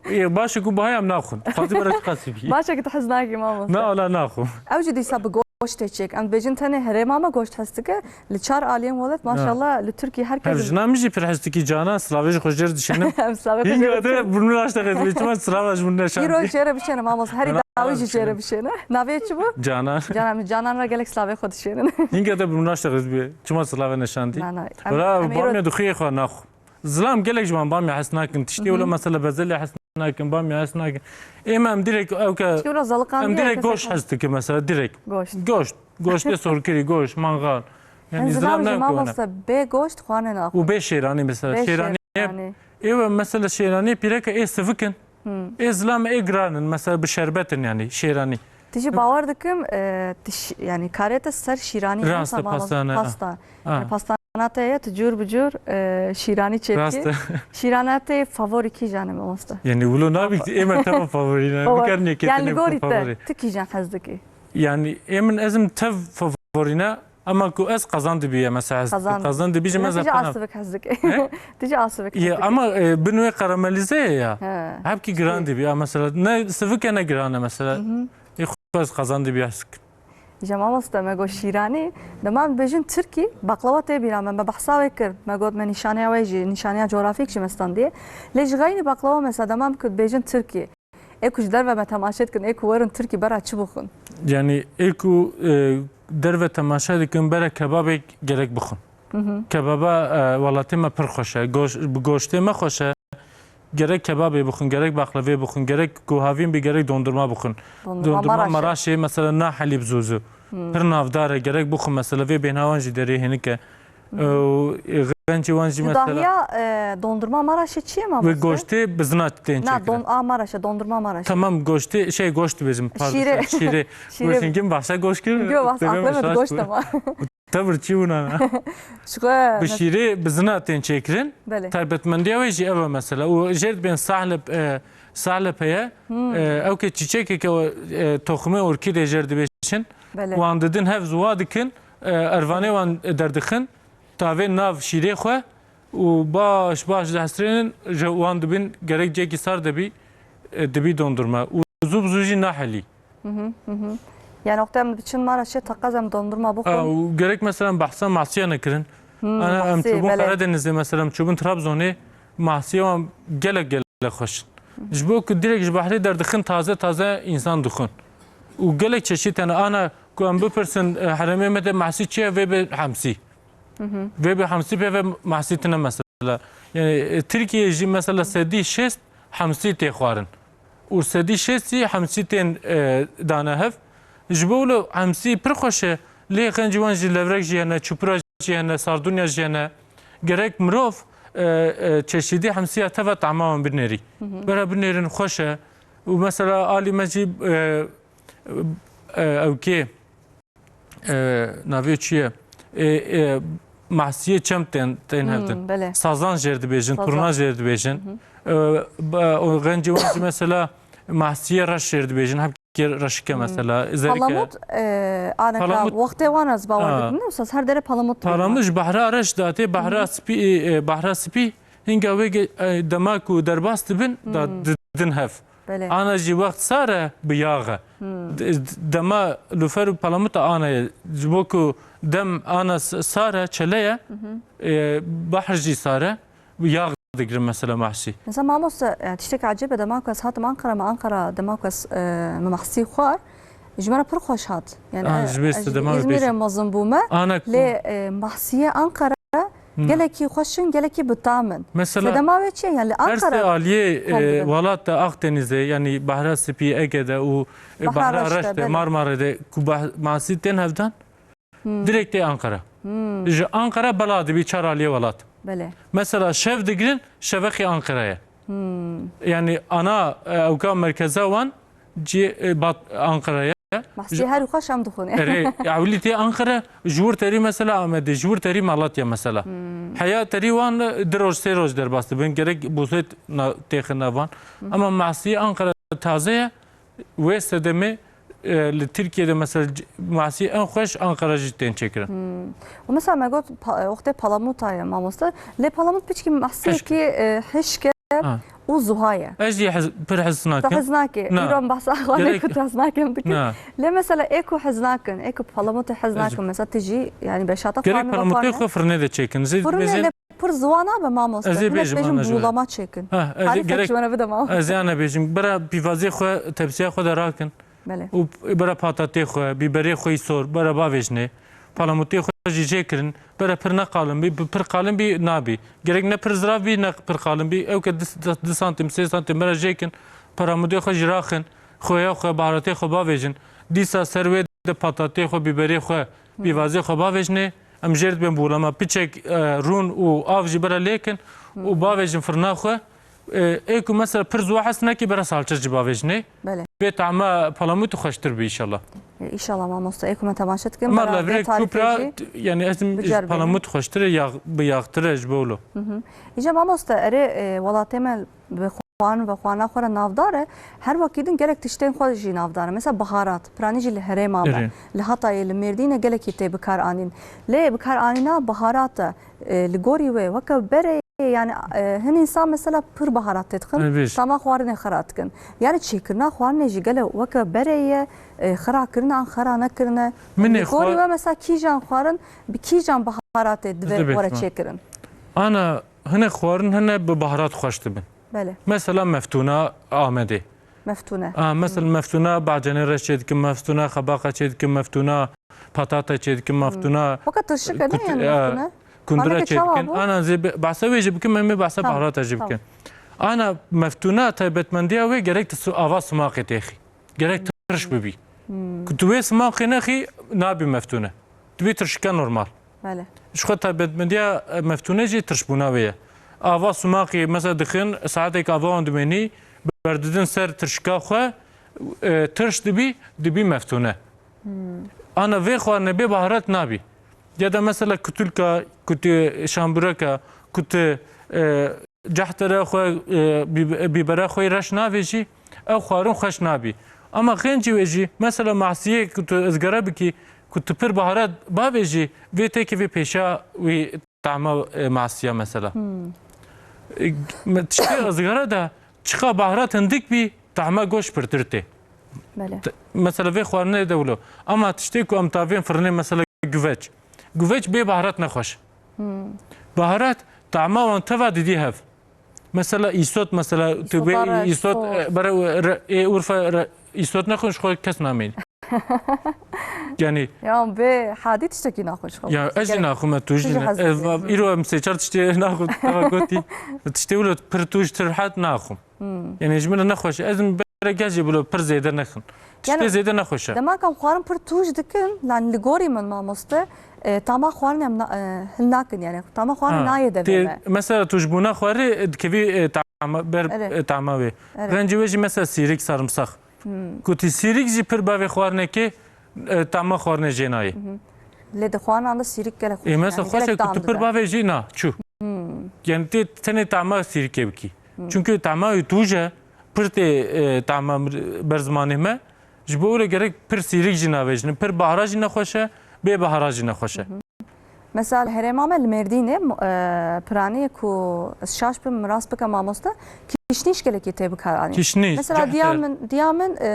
Ê, baş e ku biha ye em naxwin. Xwezî bere çiqa sivî. Baş e ku tu hez nakî mamoste. Na, wala naxwim. Ew jî dîsa bi goştê çêk. Em dibêjin tenê herêma me goşt hez dike. Li çar aliyên welat, maşallah, li Tirkiyê her kes. Hev jina min jî pir hez dikî Canan, silavê ji xwe jêr dişênim. Em silavê xwe jêr dişênin. Hînga te bûrmî raşte qez bê, çima silava ji min neşandî? Îro jêre bişêne, mamos, herî dawî jî jêre bişêne. Navê çi bû? Canan. Canan, min Canan re gelek silavê xwe dişênin. Hînga te bûrmî raşte qez bê, çima silave neşandî? Na, na. Wala bamya dixuyê xwe naxwe. Zilam gelek ji wan bamya hez nakin. Tiştê wilo mesela bezelye hez nakin, bamya hez nakin. Ê me em direk ew ke, em direk goşt hez dikin mesela, direk. Goşt. Goşt. Goştê sorkirî, goşt, mangal. Yani zilam ne ku ne. Mamoste, bê goşt xwane naxwe. Û bê şêranî mesela. Şêranî. Ê we mesela şêranî pîreke ê sivik in. Ê zilam ê giran in mesela bi şerbet in yani şêranî. Ti jî bawer dikim, e, ti şî-, yani karê te ser şîranî. Rast e, pastane. Pasta. Ha. E, pastana te ye, tu cûr bi cûr, e, şîranî çêdikî. Rast e. Şîrana te favorî kîjan e mamoste? Yani wilo nabî ê me tema favorî ne. Favori. Bikarnê ke yani li gorî te, tu kîjan hez dikî? Yani ê min ez im tev favorî ne, ama ku ez qazan dibî ye mesela hez dikim. Qazan. Qazan dibî jî mesela. Tu jî asivik hez dikî. He? Tu jî asivik hez dikî. Ama, e, bin wê karamelîze ye ya. He. Hepkî giran dibî ya mesela. Ne sivik e ne giran e mesela. Ê xwe ez qazan dibî hez dikim. Îja mamoste, me got şîranî, dema em dibêjin tirkî, baklava tê bîra me, me behsa wê kir. Me got me nîşaneya wê jî, nîşaneya cografîk jî me standiye. Lê ji xeynî baklava mesela dema em ku dibêjin tirkî, ê ku ji derve me temaşe dikin, ê ku werin tirkî bera çi bixwin? Yani ê ku, e, derve temaşe dikin, bera kebabê gerek bixwin. Kebaba, e, welatê me pir xweş e. Goş-, bi goştê me xweş e. Gerek kebabê bixwin, gerek bexlevê bixwin, gerek ku havîn bî, gerek dondurma bixwin. Dondurma Maraşê. Dondurma Maraşê mesela na helîb zûzû. Pir navdar e, gerek bixwin mesela vê bêhna wan jî derê hênik e. Û, e, xencê wan jî mesela. Dahiya, e, dondurma Maraşê çi ye mamoste? Wê goştê bizina tên çêkirin. Na, don-, a Maraşe, dondurma Maraşe. Tamam, goştê, şey, goşt dibêjim, pardon. Şîrê. Şîrê. Şîrê. Goşt hingî behsa goşt kir. Yo, bas, aklime goşt ama. Tevir çi wina? Ji xwe bi şîrê bizina tên çêkirin. Belê. Taybetmendiya wê jî ev e mesela. Û jêr dibên sahlib, e, sahlib heye. E, ew ke çîçekeke, e, toxumê orkîdê jêr dibêjin. Belê. Wan didin hev ziwa dikin, e, ervanê wan derdixin. Tavê nav şîrê xwe û baş baş dihesirênin, ji wan dibin gerek cekî sar dibî, e, dibî dondurma. Û zû bi zû jî nahelî. Hı hı, hı hı. Yani wexta em diçin Maraşê teqez em dondurma bixwin. Û gerek mesela em behsa mahsiya nekirin. Ana em çûbûn Karadenizê, mesela em çûbûn Trabzonê, mahsiya wan gelek gelek xweş in. Ji bo ku direk ji behrê derdixin, taze taze însan dixwin. Û gelek çeşît hene. Ana ku em bipirsin, e, herêmê me de mahsî çi ye, vê be hemsî. Vê be hemsî pê ve mahsî tune mesela. Yani, e, Tirkiye jî mesela sedî şêst hemsî tê xwarin. Û sedî şêstî hemsî tên, e, dane hev. Ji bo wilo hemsî pir xweş e. Lê xencî wan jî levrek jî hene, çupra jî hene, sardunya jî hene. Gerek mirov, e, e, çeşîdî hemsiya teva tama wan binêrî. Bera binêrin xweş e. Û mesela alî me jî, e, e, ew kê, e, navê çi ye? E, e, mahsiyê çem tên, tên hev din. Belê. Sazan jêr dibêjin, turna jêr dibêjin. E, ba-, o xencî wan jî mesela mahsiyê reş jêr dibêjin. Hevkê reşike mesela, zerike. Palamut, e, aneka wextê wan ez bawer dikim, ne? Usas her dere palamut dibêjin. Palamut ji behra reş datê, behra spî, e, behra spî, hinga wê ge-, e, dema ku derbas dibin, da didin hev. Belê. Ana jî wext sar e bi yax e. D-, d-, dema lûfer û palamuta ana ye. Ji bo ku dem ana s-, sar e, çele ye, e, behr jî sar e, yax digirin mesela mahsî. Mesela mamoste, yani tiştek ecêb e, dema ku ez hatim Ankara, me Ankara, dema ku ez, e, me mahsî xwar, ji me re pir xweş hat. Yani, e, ji vê ez ji Îzmîrê mezin bûme. Lê, e, mahsiyê Ankara Hmm. Gelekî xweş in, gelekî bi tam in. Mesela, sedema wê çi ye? Yani li her sê Ankara aliyê, kom e, dibin. Welat de Akdenizê, yani Behra Spî, Ege de û, e, Behra Behra Reş de, Reş de, belê. Marmarê de ku bah-, masî tên hevdan, Hmm. direkt tê Ankara. Hmm. Ji Ankara bela dibî çar aliyê welat. Belê. Mesela şev digirin, şevexî Ankara ye. Hmm. Yani ana, e, ewka merkeza wan cî, e, bat Ankara ye. Mahsî Ji- her xweş em dixwin. Erê, ewlî tê Ankara, ji wir terî mesela Amedê, ji wir terî Malatya mesela. Hmm. Heya terî wan, e, di roj, sê roj derbas dibin. Gerek bûsêt na-, têxin nav wan. Hmm. Ama mahsî Ankara taze ye. Wê sedemê, e, li Tirkiyeyê de mesela c-, mahsî en xweş Ankara jî tên çêkirin. Hmm. Û mesela me got pa-, wextê Palamûta ye mamoste. Lê Palamût piçkî mahsiyekî, Hişk. e, hişk e Ha. û zuha ye. Ez jî hez-, pir hez nakim. Te hez nake. Na. Îro em behsa xwe Gerek lê ku tu hez nakim dikim. Na. Lê mesela ê ku hez nakin, ê ku Palamûtê hez Ez nakin. Mesela tu jî yani beşata Gerek xwarin Palamûtê xwe firnê de çêkin. Zê Firnê dibêjin lê pir ziwa nabe mamoste. Ez ê Hinek bêjim bêjin ana ji we. Buğulama çêkin. Ha, ez ê Tarîfek gerek ji we re bide mamoste. Ez ê ana bêjim. Bira pîvazê xwe tepsiya xwe de rakin. Belê. Û bira patatê xwe, bîberê xwe îsor, bira bavêjinê. Palamûtê xwe jî jê kirin. Bira pir ne qalin bî, bi pir qalin bî nabî. Gerek ne pir zirav bî, ne pir qalin bî. Ew ke du, du santim, sê santim bira jê kin. Palamûtê xwe jî raxin. Xweya xwe, baharatê xwe bavêjin. Dîsa ser wê de patatê xwe, bîberê xwe, Hı. pîvazê xwe bavêjinê. Em jêr dibên buğulama. Piçek, e, rûn û av jî bira lê kin Hı. û bavêjin firna xwe. E, ê ku mesela pir ziwa hez neke, bira salçe jî bavêjinê. Belê. Vê tahma palamûtê xweştir bî înşallah. E, înşallah mamoste. Ê ku me temaşe dikin, Mala bera vê virê tarîfê kupra, jî t-, yani ez biceribînin. Palamût xweştir e, yağ, bi yağtir e ji bo wilo. Hı hı. Îca mamoste, erê, e, welatê me bi xwarin ve xwarina xwe re navdar e, her wekî din gelek tiştên xwe jî navdar e. Mesela biharat, piranî jî li herêma me, Erê. li Hatayê, li Mêrdînê gelekî tê bikaranîn. Lê bikaranîna biharata, e, li gorî wê weke berê, yani, e, hin însan mesela pir biharat tê dixin, Erê, bêj. tama xwarinê xira dikin. Yani çêkirina xwarinê jî gelo weke berê ye, e, xira kirine an xira nekirine. Min ê Li gorî xwar- we mesela kîjan xwarin bi kîjan biharatê divê Divê were xwar- çêkirin? Ana, hinek xwarin hene bi biharat xweş dibin. Belê. Mesela meftûna Amedê. Meftûne. A, mesela Hmm. meftûna bacenê reş çê dikin, meftûna xebaqa çê dikin, meftûna patata çê dikin, Hmm. meftûna Weke tirşik e, ne kut-, yani e, meftûne? kundura Xwarineke çê çawa dikin. bû? Ana zê be-, behsa wê jî bikim, em ê behsa Tamam, baharata jî tamam. bikin. Ana meftûna taybetmendiya wê gerek tu su-, ava simaqê têxî. Gerek Hmm. tirş bibî. Hmm. Ku tu wê simaqê nexî, nabî meftûne. Tu bî tirşike normal. Belê. Ji xwe taybetmendiya, e, meftûne jî tirşbûna wê ye. Ava simaqî, mesela dixin, saetek ava wan dimênî, berdidin ser tirşika xwe, e, tirş dibî, dibî meftûne. Hmm. Ana vê xwarine bê baharat nabî. Ya da mesela kutulka, kutu şambureka, kutu, e, cehtere xwe, e, bî-, bîbera xwe reş navêjî, ew xwarin xweş nabî. Ama xêncî wê jî, mesela mahsiyê ku tu ızgara bikî, ku tu pir baharat bavêjî, vê têkevî pêşa wî tahma, e, mahsiya mesela. Hmm. E, me-, tiştê ızgara de çiqa baharat hindik bî, tahma goş pirtir tê. Belê. T-, mesela vê xwarinê de wilo. Ama tiştê ku em tavên firnê mesela güveç. Güveç bê baharat nexweş. Hmm. Baharat tahma wan teva didî hev. Mesela îsot, mesela tu Îsota bê re, îsot, sos. e, bere, re, ê Urfa re, îsot nexwin ji xwe kes namîn. Yani Ya bê hadî tiştekî naxwe ji xwe. Ya ez jî Gerek naxwim, tu jî tu jî ne. hez Ez dikî. va-, îro em sê çar tiştê naxwim, teva gotî. Tiştê wilo pir tûj tirhet naxwim. Hmm. Yani ji min re nexweş e. Ez min bere gel jî bilo pir zêde nexin. Tiştê Yani zêde nexweş e. Dema ku em xwarin pir tûj dikin, lan li gorî min mamoste, e, tama xwarin em na-, e, hin nakin yani. Tama xwarin Ha, nayê devê tê, me. Mesela tûjbûna xwarê, e, dikevî, e, tama, ber, Erê. e, tama wê. Erê. Xencî wê jî mesela sîrik, sarımsak. Hmm. Ku tî sîrik jî pir bavê xwarinekê, e, tama xwarine jê nayê. Mhm. Lê di xwarinan de sîrik gelek xweş Ê, e, mesela yani xweş gelek e ku tam tu pir dibe. bavê jî na, çû. Hmm. Yani tê tenê tama sîrikê bikî. Hmm. Çünkü tama wî tûj e, pir tê, e, tama mir-, ber zimanê me. Ji bo wilo gerek pir sîrik jî navêjin. Pir bahara jî nexweş e, bê bahara jî nexweş e. Mhm. Mesela li herêma me li Mêrdînê, m-, e, piraniyê ku ez şaş bim, min rast bike mamoste, kişnîş gelekî tê bikaranîn. Kişnîş, Mesela diya cehter. min, diya min, e,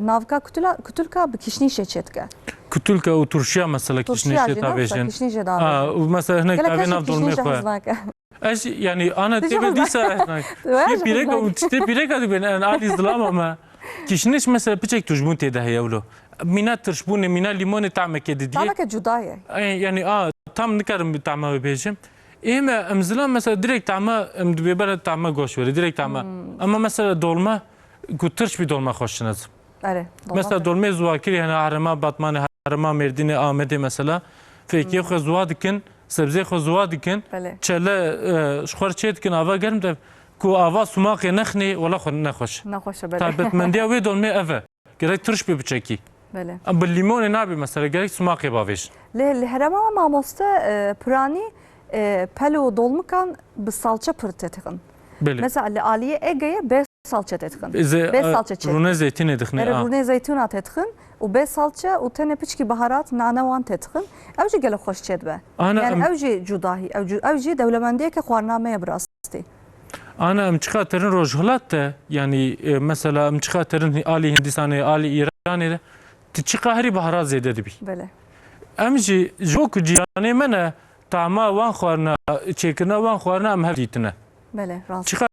navka kutula-, kutulka bi kişnîşê çêdike. Kutulka û turşiya mesela Turşiya kişnîşê jî ne, tavêjin. kişnîşê de Ha, avêjin. û mesela hinek Gelek tavê kesin nav dolmê kişnîşê xwe. hez nake. Ez jî, yani, ana Tê tê jî be dîsa hez nake. Tu her Tê jî pîreka hez û tiştê pîreka dibên, en alî zilama me. Kişnîş mesela piçek tûjbûn tê de heye wilo. Mîna tirşbûnê, mîna lîmonê tameke didiyê. Tameke cuda ye. Ey, yani, a, tam nikarim bi tama wê bêjim. Ê me, em zilam mesela direkt tama, em dibê bere tama goş were, direkt tama. Ama mesela dolma, ku tirş bî dolma xweş çin ez. Erê, dolma Mesela tirş. dolmê ziwakirî hene, herêma Batmanê, herêma Mêrdînê, Amedê mesela. Fêkiyê xwe ziwa dikin, sebzê xwe ziwa dikin. Belê. Çele, e, ji xwe re çê dikin, ava germ de, ku ava sumaqê nexnê, wela xwe nexweş. Nexweş e, belê. Taybetmendiya wê dolmê ev e. Gerek tirş bê biçekî. Belê. Em bi lîmonê nabê mesela, gerek sumaqê bavêjin. Lê li herêma mamoste, e, piranî, e, pel û dolmikan bi salçe pir têdixin. Belê. Mesela li aliyê Egeyê bê salçe têdixin. Bê e, salçe çêdixin. Rûnê zeytînê dixinê, Erê, a. rûnê zeytûna têdixin û bê salçe û tenê piçkî baharat, nane wan têdixin. Ew jî gelek xweş çêdibe. Ana Yani em ew jî cudahî, ew cu-, ew jî dewlemendiyeke xwarina me ye bi rastî. Ana em çiqa terin rojhilat de, yanî, e, mesela em çiqa terin alî Hindistanê, alî Îranê de, tu çiqa herî baharat zêde dibî. Belê. Em jî ji bo ku cîranê me ne, tama wan xwarina, çêkirina wan xwarina em hev dîtine. Belê, rast. Çiqa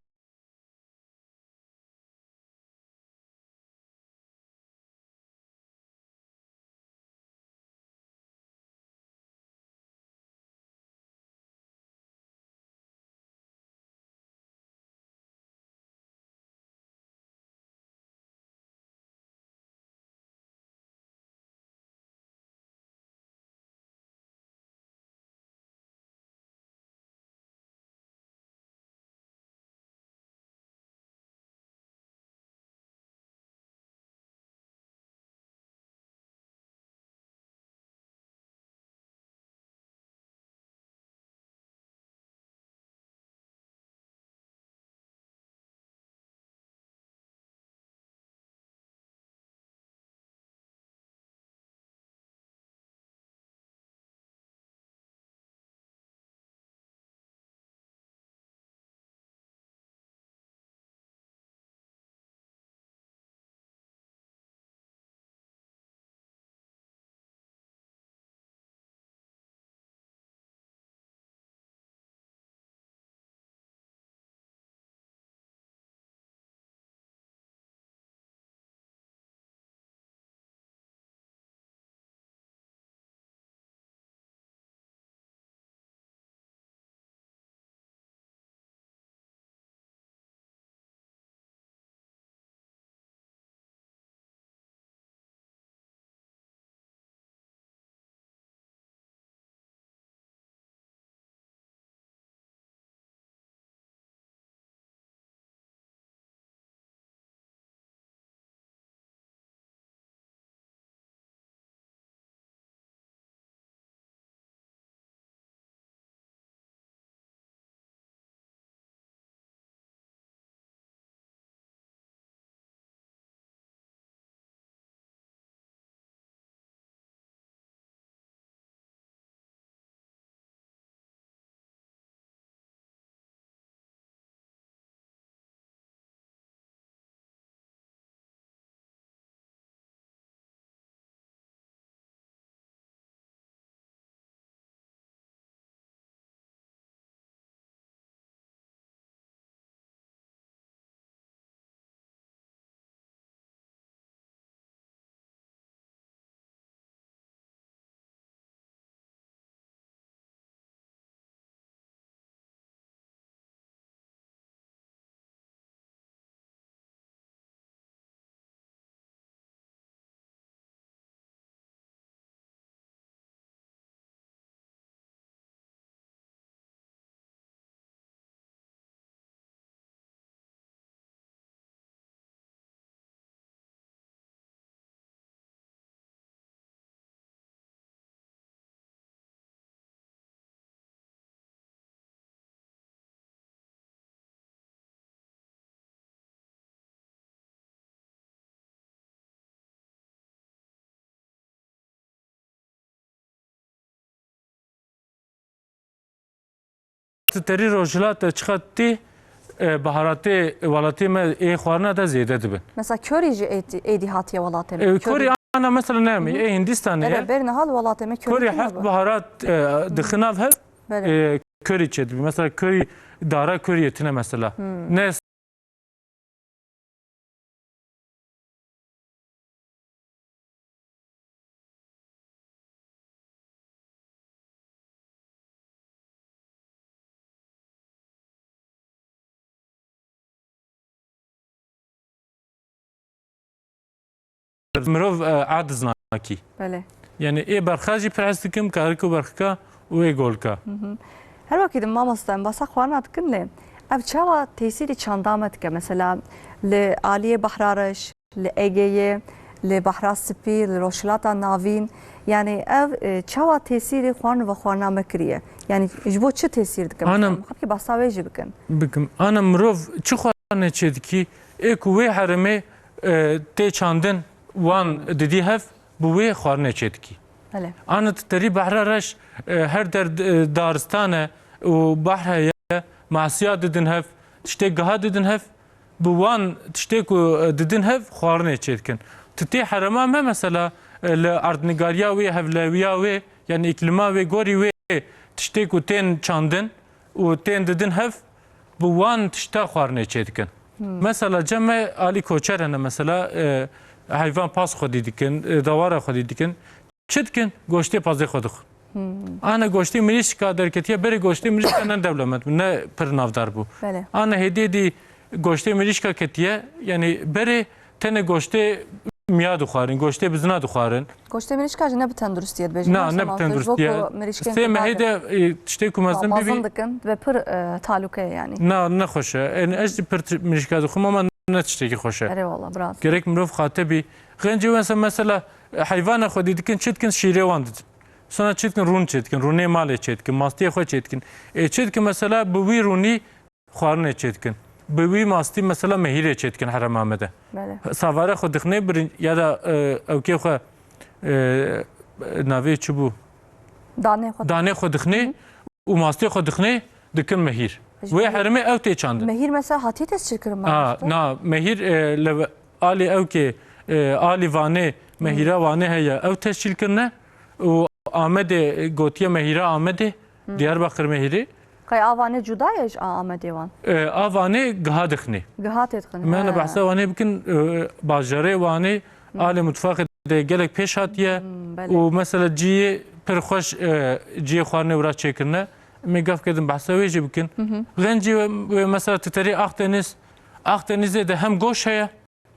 Terî rojhilat de çiqa tê, e, baharatê welatê me ê xwarina de zêde dibin. Mesela körî jî êdî, êdî hatiye welatê me. E, körî ana mesela ne em ê, ê Hindistanê ye. Ebe bêrine hal welatê me körî Körî tune heft bu. baharat, e, dixin nav hev, Belê. e, körî çêdibî. Mesela körî dara körî yê tine mesela. Ne mirov, e, aciz nakî. Belê. Yani ê berxa jî pir hez dikim, kariko berxika û ê golka. Her wekî di mamoste em basa xwarina dikin lê ev çawa tesîrî çanda me dike? Mesela li aliyê Behra Reş, li Egeyê, li Behra Spî, li Rojhilata Navîn. Yani ev, e, çawa tesîrî xwarin ve xwarina me kiriye? Yani ji bo çi tesîr dike? Mesela, Anem- em xelkê basa wê jî bikin. Bikim. Ana mirov çi xwarine çêdikî? Ê ku wê herêmê, e, tê çandin wan didî hev, bi wê xwarine çêdikî. Belê. Ana tu terî Behra Reş, e, her der, e, daristan e û behr heye, masiya didin hev, tiştê giha didin hev, bi wan tiştê ku, e, didin hev xwarinê çêdikin. Tu tê herêma me mesela, e, li erdnigariya wê, hevlewiya wê, yani îklîma wê, gorî wê tiştê ku tên çandin û tên didin hev, bi wan tişta xwarinê çêdikin. Mesela cem me alî koçer hene mesela, e, heyvan pas xwedî dikin, e, dawara xwedî dikin. Çi dikin? Goştê pazê xwe dixwin. Ana goştê mirîşka derketiye, berê goştê mirîşka ne dewlemend bû, ne pir navdar bû. Belê. Ana hêdî hêdî goştê mirîşka ketiye, yani berê tenê goştê miya dixwarin, goştê bizina dixwarin. Goştê mirîşka jî ne bi tenduristiye dibêjin. Na, ne bi tenduristiye. Sê mehê de, e, tiştê ku mezin bibî. Mezin dikin ve pir, e, talûke ye yani. Na, ne xweş e. Yani ez jî pir ti-, mirîşka dixwim ama ne tiştekî xweş e. Erê wala, biraz. Gerek mirov xate bî. Xencê wê mesela, e, heyvana xwedî dikin, çi dikin, şîrê wan didin. Sonra çi dikin, rûn çê dikin, rûnê malê çê dikin, mastiyê xwe çê dikin. Ê çi dikin mesela, bi wî rûnî xwarinê çê dikin. Bi wî mastî mesela mehîrê çê dikin herêma me de. Belê. Savare xwe dixnê birin ya da, e, ewkê xwe, e, navê çi bû? Danê xwe. Danê xwe dixnê û mastê xwe dixnê dikin mehîr. Wê herêmê ew tê çandin. Mehîr mesela hatiye tescil kirin? A, mamoste? Na, mehîr, e, li alî ewkê, e, alî Vanê, mehîra Wanê heye, ew tescil kirine û Amedê, e, gotiye mehîra Amedê, Diyarbakir mehîrê. Qey a Vanê cuda ye ji a Amedê wan? E, a Vanê giha dixinê. Giha tê dixinê. Me ne behsa Wanê bikin, e, bajarê Wanê alê mutfaxê de gelek pêş hatiye. Hmm, belê. Û mesela ciyê pir xweş, e, ciyê xwarinê wira çêkirine. Em ê gaf kedin behsa wê jî bikin. Xencî wê, wê mesela tu terî Akdeniz, Akdenizê de hem goş heye,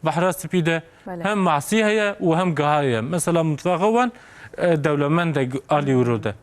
Behra Spî de, belê, hem masî heye û hem giha heye. Mesela mutfaxa wan, e, dewlemend e alî wiro de.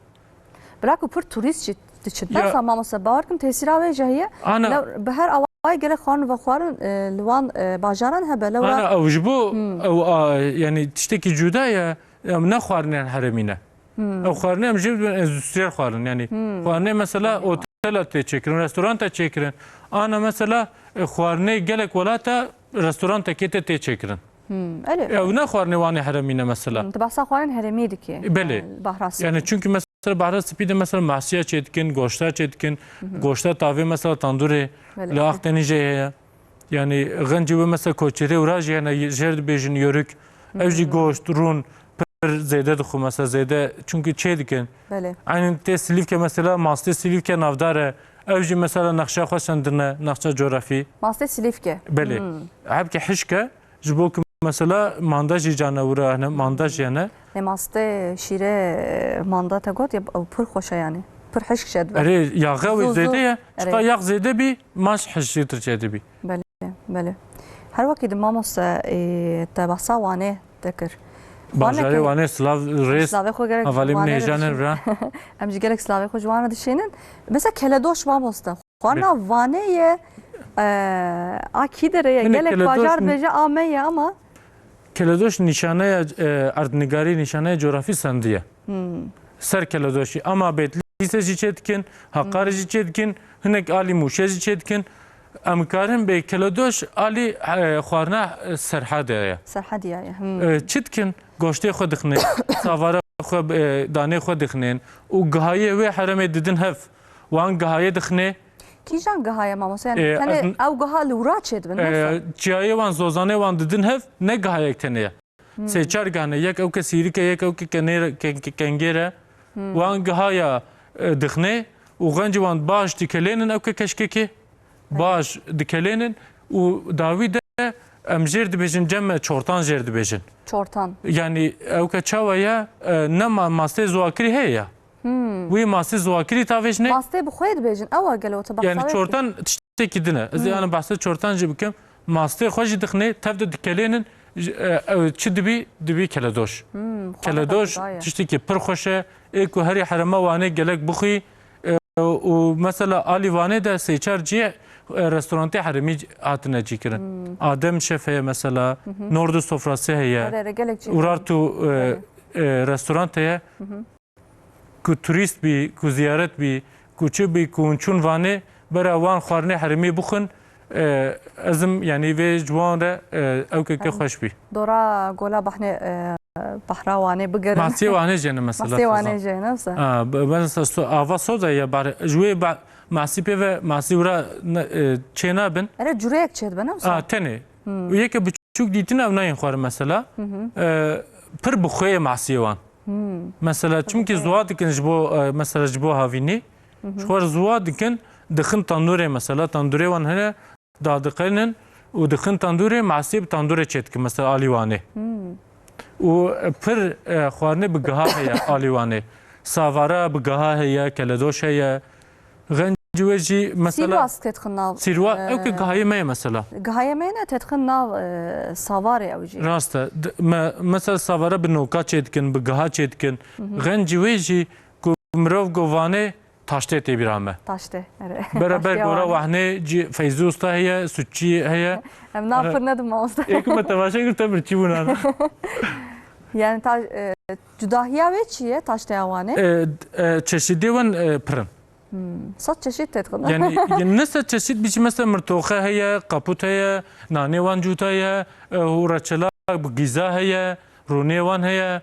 Bila ku pir turîst jî diçin. Ya. Besa mamoste, bawer kim tesîra wê jî heye. Ana. Lew, bi her awayî gelek xwarin vexwarin, e, li wan, e, bajaran hebe, lewra. Ana, ew ji bo, hmm, ew, a, yani tiştekî cuda ye, em ne xwarinên herêmî ne. Hmm. Ew xwarinê em jê dibin endustryal xwarin, yani, hmm, xwarinê mesela otela tê çêkirin, restoranta çêkirin. Ana mesela, e, xwarinê gelek welata restorantekê te tê çêkirin. Hmm, elê. Ew ne xwarinê Wanê herêmî ne mesela. Hmm, tu behsa xwarin herêmî dikî. Belê. Yani, Bahra Spî. Yani çünkü mesela Bahra Spî de mesela masiya çêdikin, goşta çêdikin, goşta tavê mesela tandurê, belê, li Akdenizê heye. Yani xencî wê mesela koçerê û rajî hene jêr dibêjin yörük. Ew jî goşt, rûn pir zêde dixwe mesela zêde çünkü çêdikin. Belê. Aynen tê Silîfke mesela mastê Silîfke navdar e. Ew jî mesela nexşa xwe sendine, nexşa coğrafî. Mastê Silîfke. Belê. Hmm. Hebke hişke. Ji bo ku mesela manda jî canewira hene, manda jî hene. Lê mastê şîrê manda te got ya, ew pir xweş e yani. Pir hişk jê dibe. Erê, yaxe wê zêde ye. Erê. Çiqa yax zêde bî, maş hişktir jê dibî. Belê, belê. Her wekî di mamoste, e, te behsa Wanê te kir. Bajarê Wanê, silav rêz. Silavê xwe gerek hevalê min Wanê hêjan re bira. Em jî gelek silavê xwe ji wan re dişînin. Mesela keledoş mamoste. Xwarina Vanê ye, e, a kî derê ye? Hinek gelek bajar dibêje a me ye ama. Keledoş nîşaneya, e, erdnigarî, nîşaneya coğrafî sendiye. Hmm. Ser Keledoşî. Ama Betlîse jî çêdikin, Hakarê jî çêdikin, hinek alî Mûşê jî çêdikin. Em karin bê Keledoş alî, e, xwarina, e, Serhedê ye. Serhedî ye. Hmm. E, çi dikin? Goştê xwe dixinê, savara xwe, e, danê xwe dixinên û gihayê wê herêmê didin hev. Wan gihayê dixinê. Kîjan giha ye mamoste? Yani, e, tenê ev giha li wira çêdibin, e, mesela? Çiyayê wan, zozanê wan didin hev, ne gihayek tenê ye. Hmm. Sê çar gihane, yek ewke sîrike, yek ewke kenêre, ke-, ke-, kengêre. Hmm. Wan gihaya, e, dixinê û xencî wan baş dikelênin ewke keşkekê. Baş dikelênin û dawî de em jêr dibêjin, cem me çortan jêr dibêjin. Çortan. Yani ewke çawa ye, e, ne ma-, mastê ziwakirî heye ya. Hmm. Wî mastê ziwakirî tavêjinê. Mastê bi xwe dibêjin. Ew e gelo te behsa wê kir. Yani çortan tiştekî din e. Ez ê, hmm, yani behsa çortan jî bikim. Mastê xwe jî dixinê, tev de dikelênin. J-, e, ew çi dibî? Dibî keledoş. Hmm, xwarin Keledoş xwe dayê. Tiştekî pir xweş e. Ê ku herî herêma Wanê gelek bixwî, e, û mesela alî Wanê de sê çar cihê, e, restorantê herêmî hatine cîkirin. Hmm. Adem Şef heye mesela, Hı hı. Nordu Sofrası heye, Erê, erê, gelek cihê Urartu, e, Erê. e, restorant heye. Hı hı. Ku turîst bî, ku ziyaret bî, ku çi bî, ku hûn çûn Wanê, bera wan xwarinê herêmî bixwin, e, ez im, yanî vê ji wan re, e, ew keke Em xweş bî. Dora gola bahnê, e, bahra Wanê bigirin. Masiyê Wanê jê ne mesela Masiyê Wanê soza. jê ne wisa? Ha, be-, mesela so-, ava soza ya bar-, ji wê ba-, masî pê ve masî wira ne, e, çê nabin. Erê cureyek çê dibe ne wisa? Ha, tenê. Hmm. Û yeke biçûk dîtin ew nayên xwarin mesela. Hı hı. E, pir bi xwe ye masiyê wan. Hmm. Mesela çimkî Tabii. zuwa dikin ji bo, e, mesela ji bo havînî. Hı hı. Ji xwe re zuwa dikin, dixin tandûrê mesela, tandûrê wan hene, dadiqenin û dixin tandûrê, masiyê bi tandûrê çêdikin mesela alî Wanê. Hmm. Û, e, pir, e, xwarinê bi giha heye alî Wanê. Savara bi giha heye, keledoş heye. Xencî wê jî mesela Sîrwas têdixin nav, Sîrwa, e, ew ki gihayê me ye mesela. Gihayê me ne têdixin nav, e, savarê ew jî. Rast e. D-, me, mesela savara bi noka çêdikin, bi giha çêdikin. Hı hı. Xencî wê jî ku mirov go Wanê taştê tê bîra me. Taştê, erê. Beraber Taştê gora Wanê. Wahnê cî Feyzî Usta heye, Suççî heye. Em nav Erê. pir nedim mamoste. Ê ku me temaşe kir te birçî bûna. Yani ta-, e, cudahiya wê çi ye, taştê Wanê? E, d-, e, çeşidê wan, e, pir in. Hmm, sed çeşit têdixin. Yani, yani ne sed çeşit bî jî mesela mirtoxe heye, qaput heye, nanê wan cût heye, e, hûreçela bi gîza heye, rûnê wan heye,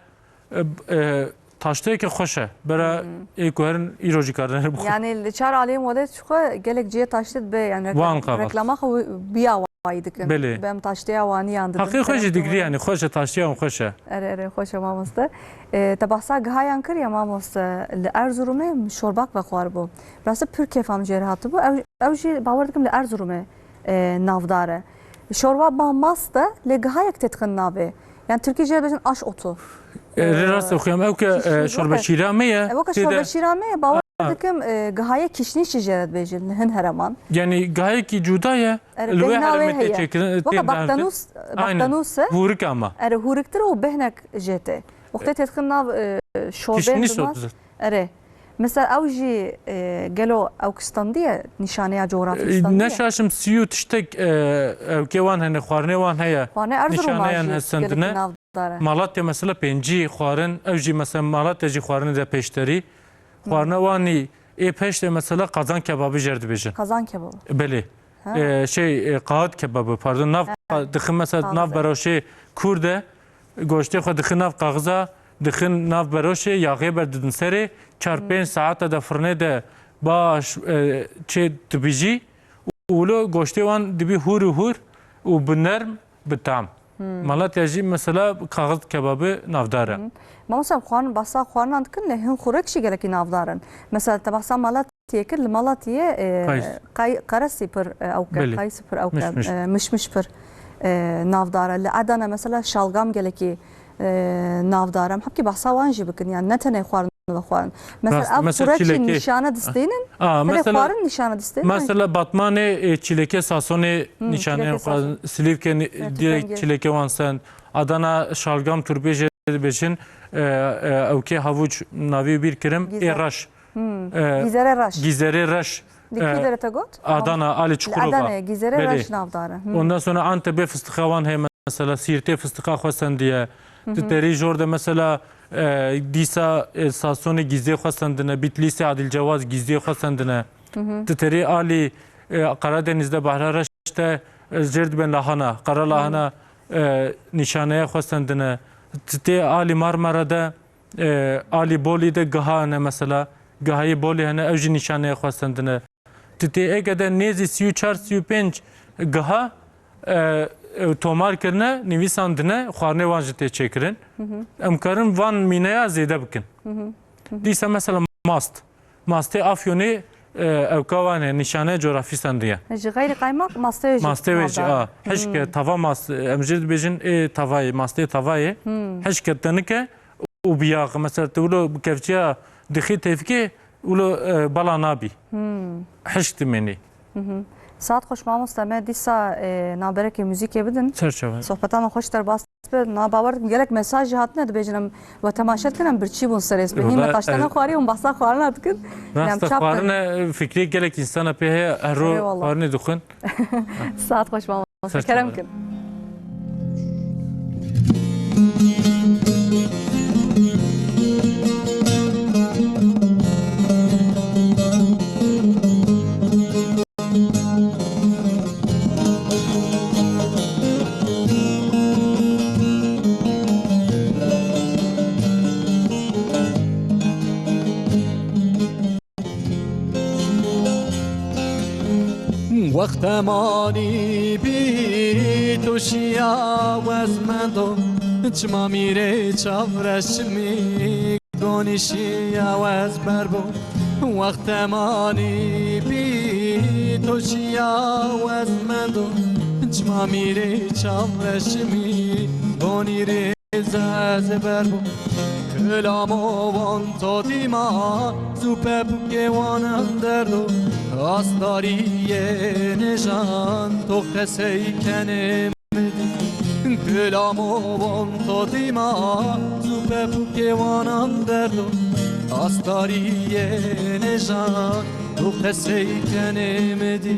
e, e, taşteyeke xweş e. Bera Hmm. ê ku herin îro jî karine bixwe. Yani li çar aliyê modê çi xwe gelek cihê taştê dibe, yani reklam-, Wan qavat. reklama xwe biya wayî dikin. Belê. Bem taşteya Wanî yan didin. Heqê xwe jî kerem digirî, Wanî. yani xweş e, taşteya wan xweş e. Erê, erê, xweş e mamoste. E, te behsa gihayan kir ya mamoste, li Erzurumê şorbak vexwaribû. Rastî pir kêfa min jê re hatibû. Ew, ew jî bawer dikim li Erzurumê, e, navdar e. Şorba ba mast e, lê gihayek têdixin navê. Yani tirkî jê re dibêjin aş otu. E, rê rast e xuyam. Ew ke, Şîş-, e, şîş-, şorbe weke, şîra me ye. Ew ke Tê şorbe de şîra me ye, bawer Ha. dikim, e, gihayê kişnîş jî jê re dibêjin li hin hereman. Yani gihayekî cuda ye. Erê, Li wê bêhna wê heremê tê heye. çêkirin, Weke tê baktenûs, Aynen. baktenûs e. Hûrik ama. Erê, hûriktir û bêhnek jê tê. Wextê têdixin nav, e, şorbê Kişnîş hilmas. o dizir. Erê. Mesela ew jî, e, gelo ew ki standiye nîşaneya coğrafî E, standiye? Ne şaşim sî û tiştek, e, ew kê wan hene, xwarinê wan heye. Xwarinê Erzuruma Nîşaneyan jî hesendine. gelekî navdar e. Malatya mesela pêncî xwarin, ew jî mesela Malatya jî xwarinê de pêşderî. Xwarina wanî ê peştê mesela qazan kebabı jê re dibêjin. Qazan kebabı. Belê. Ha. E, şey, e, kağıt kebabı, pardon, nav Ha. qa-, dixin mesela nav Kağıt. beroşê kûr de, goştê xwe dixin nav kaxiza, dixin nav beroşê, yaxê ber didin serê, çar Hmm. pênc saete de firnê de baş, e, çê dibijî û wilo goştê wan dibî hûr û hûr û bi nerm, bi tam. Hmm. Malatya jî mesela kaxit kebabı navdar e. Hmm. Mamoste, xwarin, behsa xwarinan dikin, lê hin xurek jî gelekî navdar in. Mesela te behsa Malatyayê kir, li Malatyayê, e, Qays. qay-, qeresî pir, e, ew ke, Belê. qaysî pir ew ke, Mişmiş. e, mişmiş pir, e, navdar e. Li Edana mesela şalgam gelekî, e, navdar e. Em hepkî behsa wan jî bikin, yani ne tenê xwarin vexwarin. Mesela Rast, ev mesela xurek jî çilekê. nîşane distênin, Aa, tenê mesela, xwarin nîşane distênin. mesela Batmanê, e, çilekê Sasonê Hmm, nîşane çilekê xwarin, Sason. Silîvke ni-, Sertî direkt tengê. çilekê wan sen. Adana şalgam turbê jê dibêjin, e, e, ew kê havuç navî bîr kirim, Gîzer. ê reş. Hmm. E, Gîzerê reş. Gîzerê reş. Li E, kî derê te got? Adana, alî Li Çukurova. Adanê, Gîzerê Belê. reş navdar e. Hmm. Ondan sonra Antepê fıstığa wan heye, mesela Sîrtê fıstığa xwestendiye. Hı hı. Ti terî jor de mesela, e, dîsa, e, Sasonê gîzê xwestendine, Bitlîsê Adil Cewaz gîzê xwestendine. Hı hı. Ti terî alî, e, Karadeniz de bahra reş de, e, jêr dibên lahana, qara lahana, e, nîşaneya xwestendine. Ti tê alî Marmara de, e, alî Bolî de giha hene mesela. Gihayê Bolî hene, ew jî nîşaneya xwestendine. Tu tê Ege de nêzî sî û çar sî û pênc giha, e, e, tomar kirine, nivîsandine, xwarinê wan jî tê çêkirin. Hı hı. Em karin van mîneya zêde bikin. Hı hı. Hı hı. Dîsa mesela mast. Mastê Afyonê, e, ewka wan e, nîşane coğrafî sendiye. Ji xeyrî qaymak mastê jî Mastê wê jî, navdar. a. Hişke Hmm. tava mast, em jî dibêjin, ê tavayê, mastê tavayê. Hmm. Hişke tenike û biyax. Mesela tu wilo bi kevçiya dixî tevkê, wilo, e, bala nabî. Hmm. Hişk dimênî. Hı hı. Saet xweş mamoste, me dîsa, e, navberekê muzîkê bidin. Çerçeve. Sohbeta me xweş derbas bi. Na bawer dikim gelek mesaj jî hatine dibêjin em we temaşe dikin, em birçî bûn serê sibê. Hîn me Wala, taştena e, xwarî û em behsa xwarina dikin. Em rasta çap xwarine, dikin. Fikrê gelek insana pê heye, her ro Eyvallah. Xwarinê dixwin. Saet xweş mamoste. Ser Kerem çavan. Kin. Wexte manî bî tu şiya wez mendo, çima mîrê çavreşimî gonî şiya wez berbo. Wexte manî bî tu şiya wez mendo, çima mîrê çavreşimî gonî rê Zez berbo. Kilamo wan to dîma, zû pepûkê wan em derdo. Astariyê nêjan to qesey kenê mi dî. Kilamo wan to dîma, zû pepûkê wan em derdo. Astariyê nêjan to qesey kenê mi dî.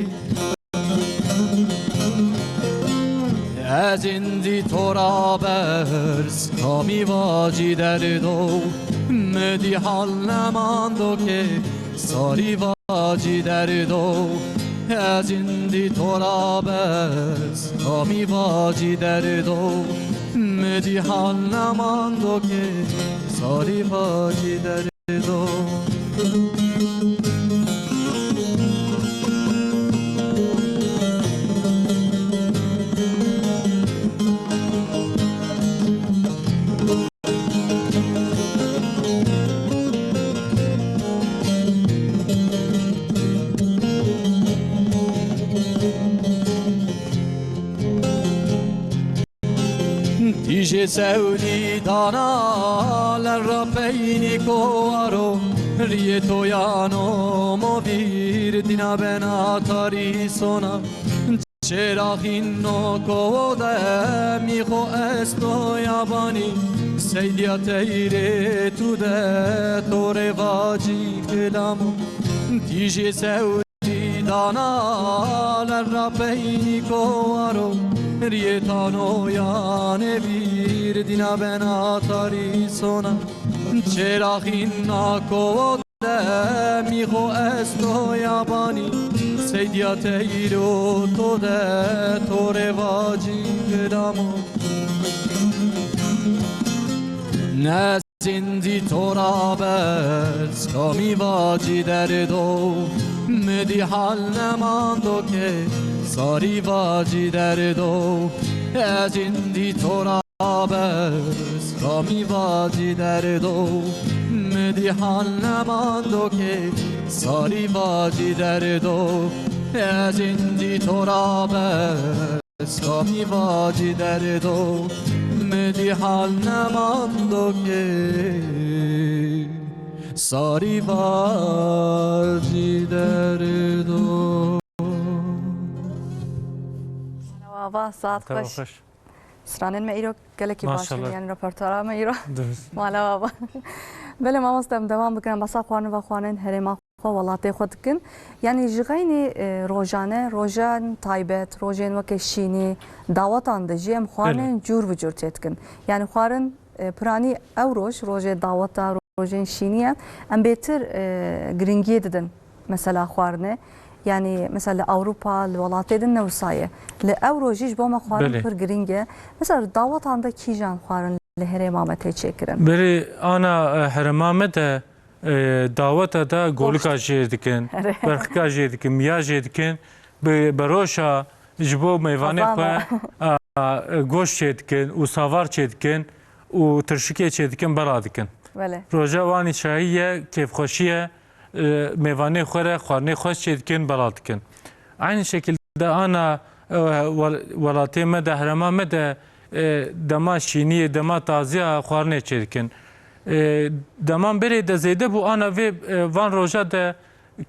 Ez îndî to ra berz, kamî vacî derdo, mi dî hal nemando ke sarî vacî derdo. Ez îndî to ra berz, kamî vacî derdo, mi dî hal nemando ke sarî vacî derdo. Tîjê sewdî dana ler ra peynî kovaro, riyê to yano mo vîr dîna bena tarî sona. Çêraxîn no kovo de mîxo esto yabanî, seydiya teyrê tu de to rê vacî kilamo. Tîjê sewdî Dana ler ra peynî kovaro, riyê tano yanê vîr dîna bena tarî sona. Çêraxîn na kovo de mîxo esto yabanî, seydiya teyro to de to rê vacî kilamo. Ne Zindî to ra berz, kamî vacî derdo, mi dî hal nemando ke sarî vacî derdo. Ez zindî to ra berz, kamî vacî derdo, mi dî hal nemando ke sarî vacî derdo. Ez zindî to ra berz, Skamî vacî derdo, mi dî hal nemando ke sarî vacî derdo. Merhaba, saet Merhaba, xweş. Xweş. Stranên me îro gelekî baş in, Maşallah. Yani repertuara me îro. Dürüst. Mala baba. Belê mamoste, em devam bikin, em behsa xwarin ve xwarin herêma xwe, welatê xwe dikin. Yanî ji xeynî, e, rojane, rojan taybet, rojên weke şînî, dawetan de jî em xwarinên Belê. Cûr bi cûr çêdikin. Yanî xwarin, e, piranî ew roj, rojê daweta, rojên şînî ye. Em bêtir, e, giringiyê didin mesela xwarinê. Yanî mesela li Ewropa, li welatê din ne wisa ye. Li ew rojî ji bo me xwarin Belê. Pir giring e. Mesela dawetan de kîjan xwarin li herêma me tê çêkirin? Berê ana, e, herêma me de E, daweta de golika jê dikin, berxika jê dikin, miya jê dikin, bi beroşa ji bo mêvanê xwe, a, a, goşt çê dikin û savar çê dikin û tirşikê çê dikin, bela dikin. Belê. Roja wanî şahî ye, kêfxweşî ye, e, mêvanê xwe re xwarinê xweş çê dikin, bela dikin. Aynı şekilde ana, e, wel-, welatê me de, herêma me de, e, dema şîniyê, dema taziya xwarinê çêdikin. E, deman berê de zêde bû, ana vê, e, van roja de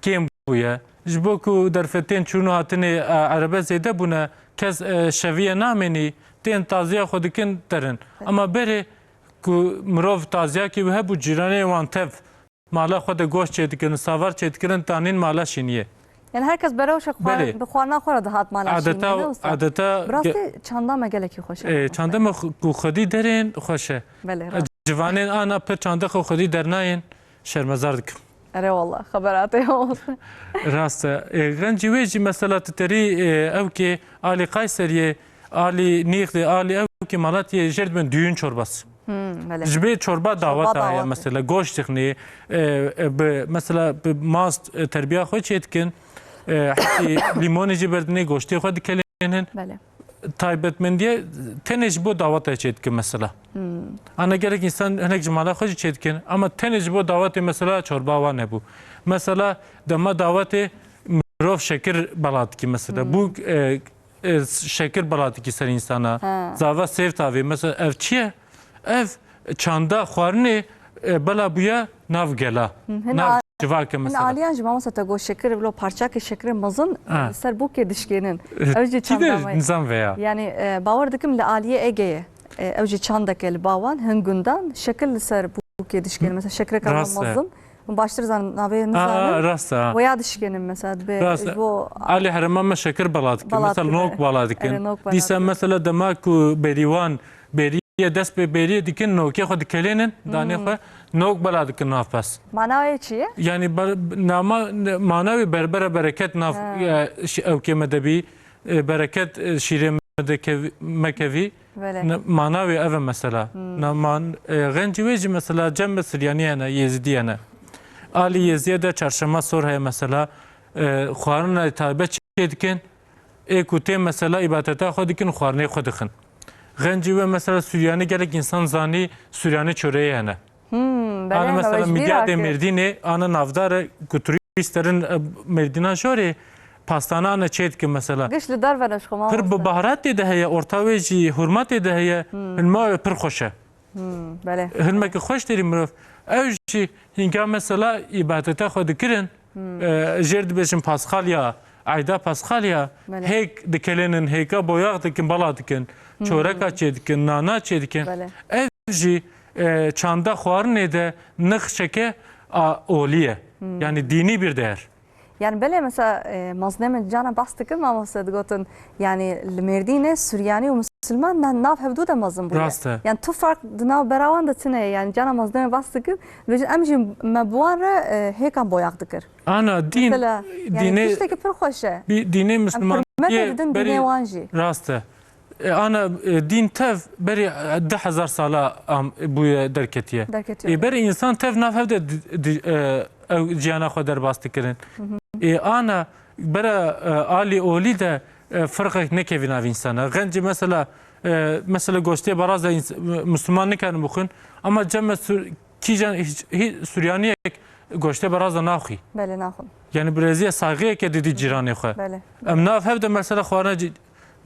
kêm bûye. Ji bo ku derfetên çûn û hatinê, e, erebe zêde bûne, kes, e, şeviye namênî, tên taziya xwe dikin derin. Ama berê ku mirov taziyakî wî hebû, cîranê wan tev mala xwe de goşt çêdikirin, savar çêdikirin, tanîn mala şîniyê. Yani her kes berew şe xwar-, Belê. bi xwarina xwe re dihat mala Adeta, şîniyê, ne wisa? adeta Bi rastî ge-, çanda me gelekî xweş e. E, çanda me xu-, ku xwedî derên xweş e. Belê, E, rast. Civanên ana pir çanda xwe xwedî dernayên, şermezar dikim. Erê wallah, xebera te ya olsun. Rast e. E, xencî wê jî mesela tu terî, e, ew kê alî Kayseriyê, alî Nîxdê, alî ew kê Malatiyê jêr dibin düğün çorbası. Hmm, belê. Ji bê çorba Çorba dawet heye dawet e. mesela. Goşt dixnê, e, e, bi, mesela bi mast, e, terbiya xwe çê dikin. E, hetî lîmonê jî berdinê goştê xwe dikelênin. Belê. Taybetmendiye tenê ji bo daweta çê dikin mesela. Hmm. Ana gelek insan hinek ji mala xwe jî çê dikin. Ama tenê ji bo dawetê mesela çorba wan hebû. Mesela dema dawetê mirov şekir bela dikî mesela. Hmm. Bu, e, e, şekir bela dikî ser insana. Ha. Zava sêv tavê. Mesela ev çi ye? Ev çanda xwarinê, e, bela bûye nav gela. Hı, hin Nav a-, civake hin mesela. aliyan jî mamoste te got şekir, bilo parçakê şekirê mezin, Ha. e, ser bûkê dişkênin. E, Ew jî çi de çanda me. nizam veya? Yani, e, bawer dikim li aliyê Egeyê, e, ew jî çandeke li bawan, hin gundan, şekir li ser bûkê dişkênin. Mesela şekireka Rast e. mezin. Hûn baştir zanin, navê Aa, nizanim. rast e, ha. Weya dişkênim mesela, dibê Rast e. ji bo Alî herêma me şekir bela dikin. Bela Mesela dikin. nok bela dikin. Erê, nok bela Dîsa dikin. mesela dema ku berîwan, beriyê dest pê beriyê dikin, nokê xwe dikelênin, danê Hmm. xwe, nok bela dikin navpes. Mana wê çi ye? Yani ber-, nama, mana wê berbere bereket nav, Ha. e, şi-, ew kê me de bî, e, bereket, e, şîrê me de kevî, me kevî. Belê. Ne, mana wê ev e mesela. Hmm. Na man-, e, xencî wê jî mesela cem me Siryanî hene, Yêzidî hene. Alî Yêzîye de çarşema sor heye mesela. E, xwarina taybet çê dikin. Ê ku tê mesela îbadeta xwe dikin, xwarinê xwe dixin. Xencî wê mesela Suryanî gelek însan zanî Suryanî çoreyê hene. Hmm, Ana belê, mesela me wê ji bîr Midyadê akir. Mêrdînê, ana navdar e ku turîst derin, e, Mêrdîna jorê pastane ana çê dikin mesela. Giş li derve ne ji xwe Pir mamoste. bi baharatê de heye, orta wê jî hurmatê de heye. Hmm. Hilma wê pir xweş e. Hmm, belê. Hilmeke xweş derî mirov. Ew jî hînga mesela îbadeta xwe dikirin. Hmm. E, jêr dibêjin Pasxalya, eyda Pasxalya, Belê. hêk dikelênin, hêka boyax dikin, bala dikin, Hmm. çoreka çê dikin, nana çê dikin. Belê. Ev jî, e, çanda xwarinê de nixşeke a olî ye. Hmm. Yani dînî bir değer. Yani belê mesela, e, mezin e min cana behs dikin, mamoste digotin, yani li Mêrdînê Suryanî û Musulman na-, nav hevdû de mezin bûye. Rast e. Yani tu fark di nav berawan de tune ye. Yani cana mezin e min behs dikin, dibêjin em jî me bi wan re, e, hêkan boyax dikir. Ana dîn, Mesela, yani dînê, tiştekî pir xweş e. Bi-, dînê Em Müslümaniyê hurmetê didin dînê berî wan jî. Rast e. E, ana, e, dîn tev berî, e, du hezar sala am, bûye derketiye. Derketiye. E, berî însan tev nav hev de di, di, e, ew ciyana xwe derbas dikirin. Hı hı. E, ana bera, e, alî olî de, e, firqek nekevî nav însana. Xencî mesela, e, mesela goştê beraz de îns-, Müslüman nikarin bixwin. Ama cem me Sur-, Kîjan hîç, hî Suryaniyek goştê beraz de naxwî. Belê, naxwin. Yani birêziye saygıyeke didî cîranê xwe. Belê. Em nav hev de mesela xwarina cî-,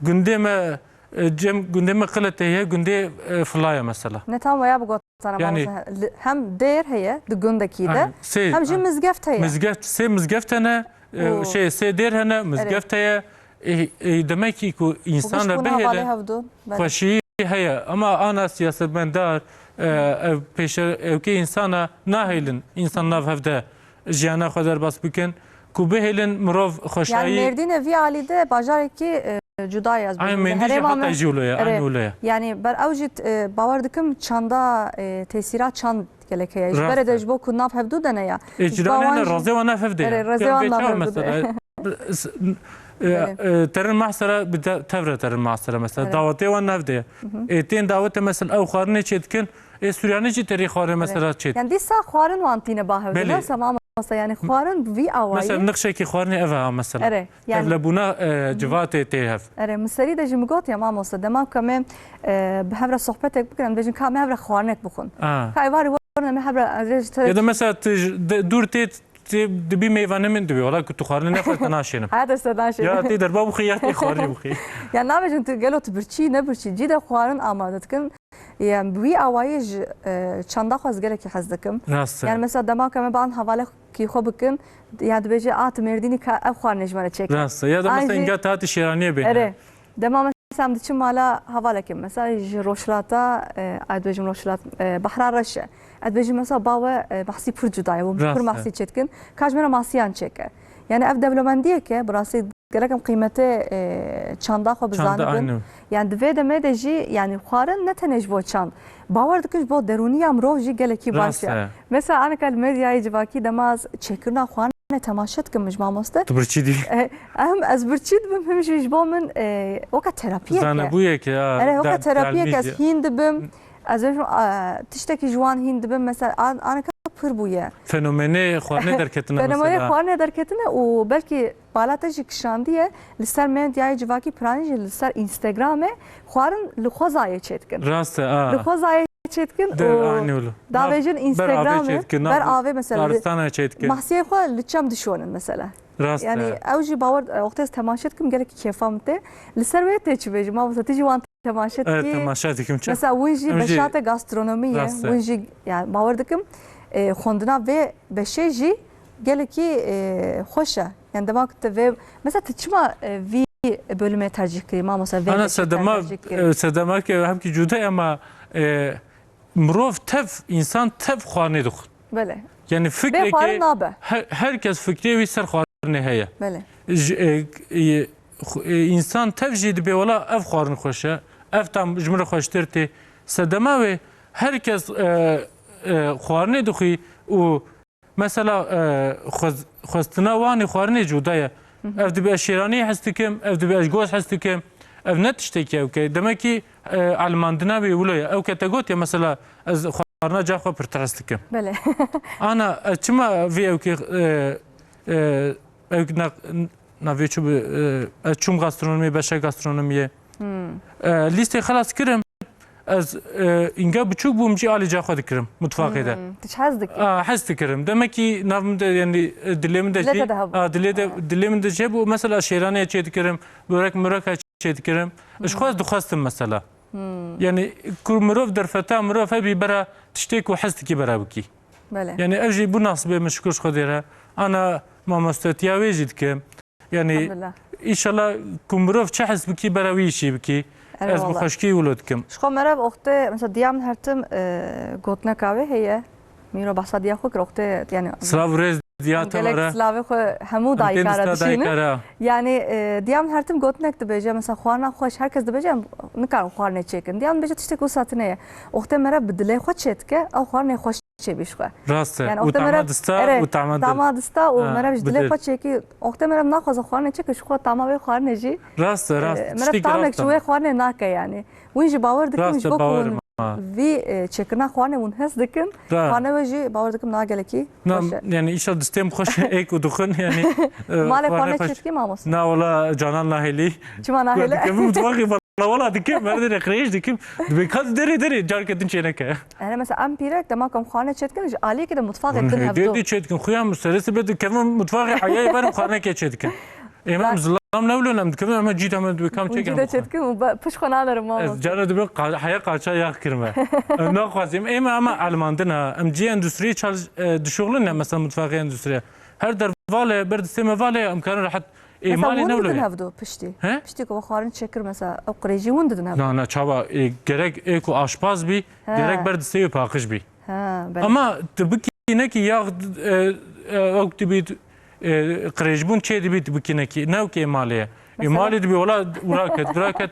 gundê me, e, cem gundê me Qiletê ye, gundê, e, Filaya mesela. Ne tam veya bi gotana Yani mamoste. Li-, hem dêr heye di gundekî de, Yani sê, hem jî ha. mizgeft heye. Mizgeft, sê mizgeft hene, e, Oo. şey, sê dêr hene, Erê. mizgeft heye. E, e, demek ki ku Û giş însan re bûna hevalê bihêlin, hevdû. Belê. xweşî heye. Ama ana siyasetmendar, e, ev pêşe-, ew kê însana nahêlin, însan nav hev de jiyana xwe derbas bikin. Ku bihêlin mirov Yani xweşayî Mêrdînê vî alî de bajarekî, e, cuda ye, ez Ay bêjim. Mêrdîn jî Herêma heta me jî wilo ye, Erê. aynî wilo ye. Yani ber ew jî, e, bawer dikim çanda, e, tesîra çand gelek heye. Ji Rast berê de e. ji bo ku nav hevdû de ne ya. E, Ji cîranê bawan ne jî razê wan nav hev de ye. Erê, razê Ew wan kê nav çawa hevdû de. mesela? S-, e, Belê. e, terin mahsera bi te-, tevre terin mahsera mesela. Belê. Dawetê wan nav de ye. Hı hı. E, tên dawete mesela ew xwarinê çê dikin. E, Suryanî jî terî xwarinê Belê. mesela çê dikin. Yani dîsa xwarin wan tîne ba hevdû. Belê. Ne, mamoste, yani xwarin vî awayî. Mesela nixşekî xwarinê ev e ha mesela. Erê, yani Tevlebûna, e, Hı hı. civatê tê hev. Erê, min serî de jî min got ya mamoste, dema ku em ê, e, bi hev re sohbetek bikin, em dibêjin ka em ê hev re xwarinek bixwin. Ha. Ka êvarî werin em ê hev re, ez ê ji te Ya da mesela tu ji, de, dûr tê, tê dibî meyvanê min dibî, wala ku tu xwarinê nexwar te naşênim. Haya te se naşênim. Ya tê derba bixwî ya tê xwarinê bixwî. Ya nabêjin tu gelo tu birçî, ne birçî, cî de xwarin amade dikin. Yan bi wî awayî ji, e, çanda xwe ez gelekî hez dikim. Rast e. Yani mesela dema ku em ê ban hevalekî xwe bikin, ya dibêje, "A, tu Mêrdînî ka ev xwarinê ji me re çêke." Rast e. Ya da mesela Ayşe- înga te hatî şêraniyê bêne. Erê. Dema mesela em diçin mala hevalekê, mesela ji Rojhilata, e, ez dibêjim Rojhilat, e, Behra Reş e. Ez dibêjim mesela bawe, e, behsî pir cuda ye, û pir Rast e. Masî çêdikin. Ka ji me re masiyan çêke. Yani ev dewlemendiyek e, bi rastî gelek em qîmetê, e, çanda xwe bi Çanda, zanibin. Aynen. Yani di vê demê de jî, yani xwarin ne tenê ji bo çand. Bawer dikim ji bo derûniya mirov jî gelekî baş Rast e. e. Mesela anika li medyayê civakî dema ez çêkirina xwarinê temaşe dikim ji mamoste. Tu birçî dî. E, em ez birçî dibim, him jî ji bo min, e, weke terapiyek e. Zanebûyek e, ya, Erê, weke de-, terapiyek delmîj ez e. hîn dibim. Ez bêjim, e, tiştekî ji wan hîn dibim. Mesela an-, anika pir bûye. Fenomenê xwarinê derketine Fenomenê mesela. xwarinê derketine û belkî Bala te jî kişandiye, li ser medyayê civakî piranî jî li ser Instagramê xwarin li xwezayê çêdikin. Rast e, a. Li xwezayê çêdikin Der û anî wilo. davêjin Nav ber avê Instagramê, çêdikin, nav ber avê mesela, li daristanê çêdikin. mahsiyê xwe li çem dişonin mesela. Rast Yani e. ew jî bawer, e, wextê ez temaşe dikim, gelekî kêfa min tê. Li ser wê tê çi bêjim, ma mesela tu jî wan temaşe Evet, dikî. temaşe dikim çi. Mesela win jî Em jî beşate gastronomî ye, Rast e. win jî, yani bawer dikim, e, xwendina vê beşê jî gelekî, e, xweş e. Yani dema ku tu vê, mesela tu çima, e, vî bölümê tercih kirî, mamoste, vê Ana beşê sedema, tercih kirî? e, sedema ke hemkî cuda ye ama, e, mirov tev, însan tev xwarinê dixwin. Belê. Yani Bê fikrekê xwarin nabe. her, herkes fikrê wî ser xwarinê heye. Belê. Ji, e, e, xu-, e, însan tev jî dibê wela ev xwarin xweş e, ev tam ji min re xweştir tê. Sedema wê herkes, e, e, xwarinê dixwî û mesela, e, xwez-, xwestina wan ê xwarinê cuda ye. Hı hı. Ev dibê ez şêraniyê hez dikim, ev dibê ez goz hez dikim. Ev ne tiştekî ew ke. Demek ki, e, elmandina wê wilo ye. Ew ke te got ya mesela ez xwarina ca xwe pirtir hez dikim. Belê. Ana, ez çima vê ew ke, e, e, ew na-, navê çi bi, e, ez çûm gastronomiyê, beşa gastronomiyê. Hmm. E, lîstê xelas kirim. Ez, e, înga biçûk bûm, cî alî ca xwe dikirim mutfaqê de. Hmm, tu çi hez dikî? A, hez dikirim. Demek ki nav min de, yani, e, dilê min de Dilê jî, te de hebû. a, dilê de, Ha. dilê min de jî hebû. Mesela şêranê çê dikirim, börek mörek çê dikirim. Ji xwe ez dixwestim mesela. Hmm. Yani ku mirov derfeta mirov hebî bera tiştê ku hez dikî bera bikî. Belê. Yani ev jî bu nasibê min şikir ji Xwedê re. Ana mamostetiya wê jî dikim. Yani Elhamdulillah. Înşallah ku mirov çi hez bikî bera wî îşî bikî. Erê Ez bi wala. xweşkî wilo dikim. Ji xwe meriv oxtê, mesela diya min her tim, e, gotineka wê heye. Mîro behsa diya xwe kir oxtê, yani Silav û rêz diya te Gelek were. silavê xwe hemû Em tên dayika re dista dişînin. dayika re. Yani, e, diya min her tim gotinek dibêje, mesela xwarina xweş, herkes dibêje, em nikarin xwarinê çêkin. Diya min dibêje tiştek wisa tune ye. Oxtê meriv bi dilê xwe çêdike, ew xwarinê xweş çêbî ji xwe. Rast e. Yani, Û oxtê tama meriv, dista erê, û tama dil. tama dista û Ha, meriv ji dilê bidir. xwe çêkî. Oxtê meriv naxwaze xwarinê çêke, ji xwe tama vê xwarinê jî, Rast e, e, rast e. meriv Tiştekî tamek rast ji e. wê xwarinê nake yani. Wîn jî bawer dikim Rast ji e, bo ku bawer hûn ma. vî, e, çêkirina xwarinê hûn hez dikin. Ra. Xwarinê wê jî bawer dikim na gelekî Na, xweş e. yani înşallah distêm xweş êk û dixwin yani, e, Malê xwarinê xwarinê xweş. çêdikî mamoste? Na wala canan nahêlî. Çima nahêle? Dikim mutfaxê Wala wala dikim, merdê re qirêj dikim. Dibê ka derê derê carke din çêneke. Yani mesela em pîrek dema ku em xwarinê çêdikin, ji aliyekê de mutfaxê Hûn din hêdê hevdo. dê çêdikin, xuya min serê sibe dikevin mutfaxê heyayê berim xwarinekê çêdikin. Ême em zilam newlin, em dikevin, em cî de me dibê kam Hûn çêkin cî de bixwe. çêdikin û be-, pişt xwe nalerin Ez mamoste. cara dibê qa-, heya qaça yax kirme. Em naxwazim. Ême ama elmandin ha. Em cî endustri çalış, e, dişuxlin ne, mesela mutfaxê endustri. Her der vale, ber distê me vale, em karin rehet Ê, Mesela malê hûn ne didin wilo ye? hevdu piştî? He? Piştî ku we xwarin çêkir, mesela ew qirêjî hûn didin hevdu? Na, na, çawa, ê, gerek ê ku aşpaz bî, He. gerek ber distê wê paqij bî. He, belê. Ama tu bikî nekî yax, e, e, ew dibî, e, qirêjbûn çê dibî tu bikî nekî. Ne ew kê malê ye. Ê Mesela malê dibî wela wira ket, vira ket.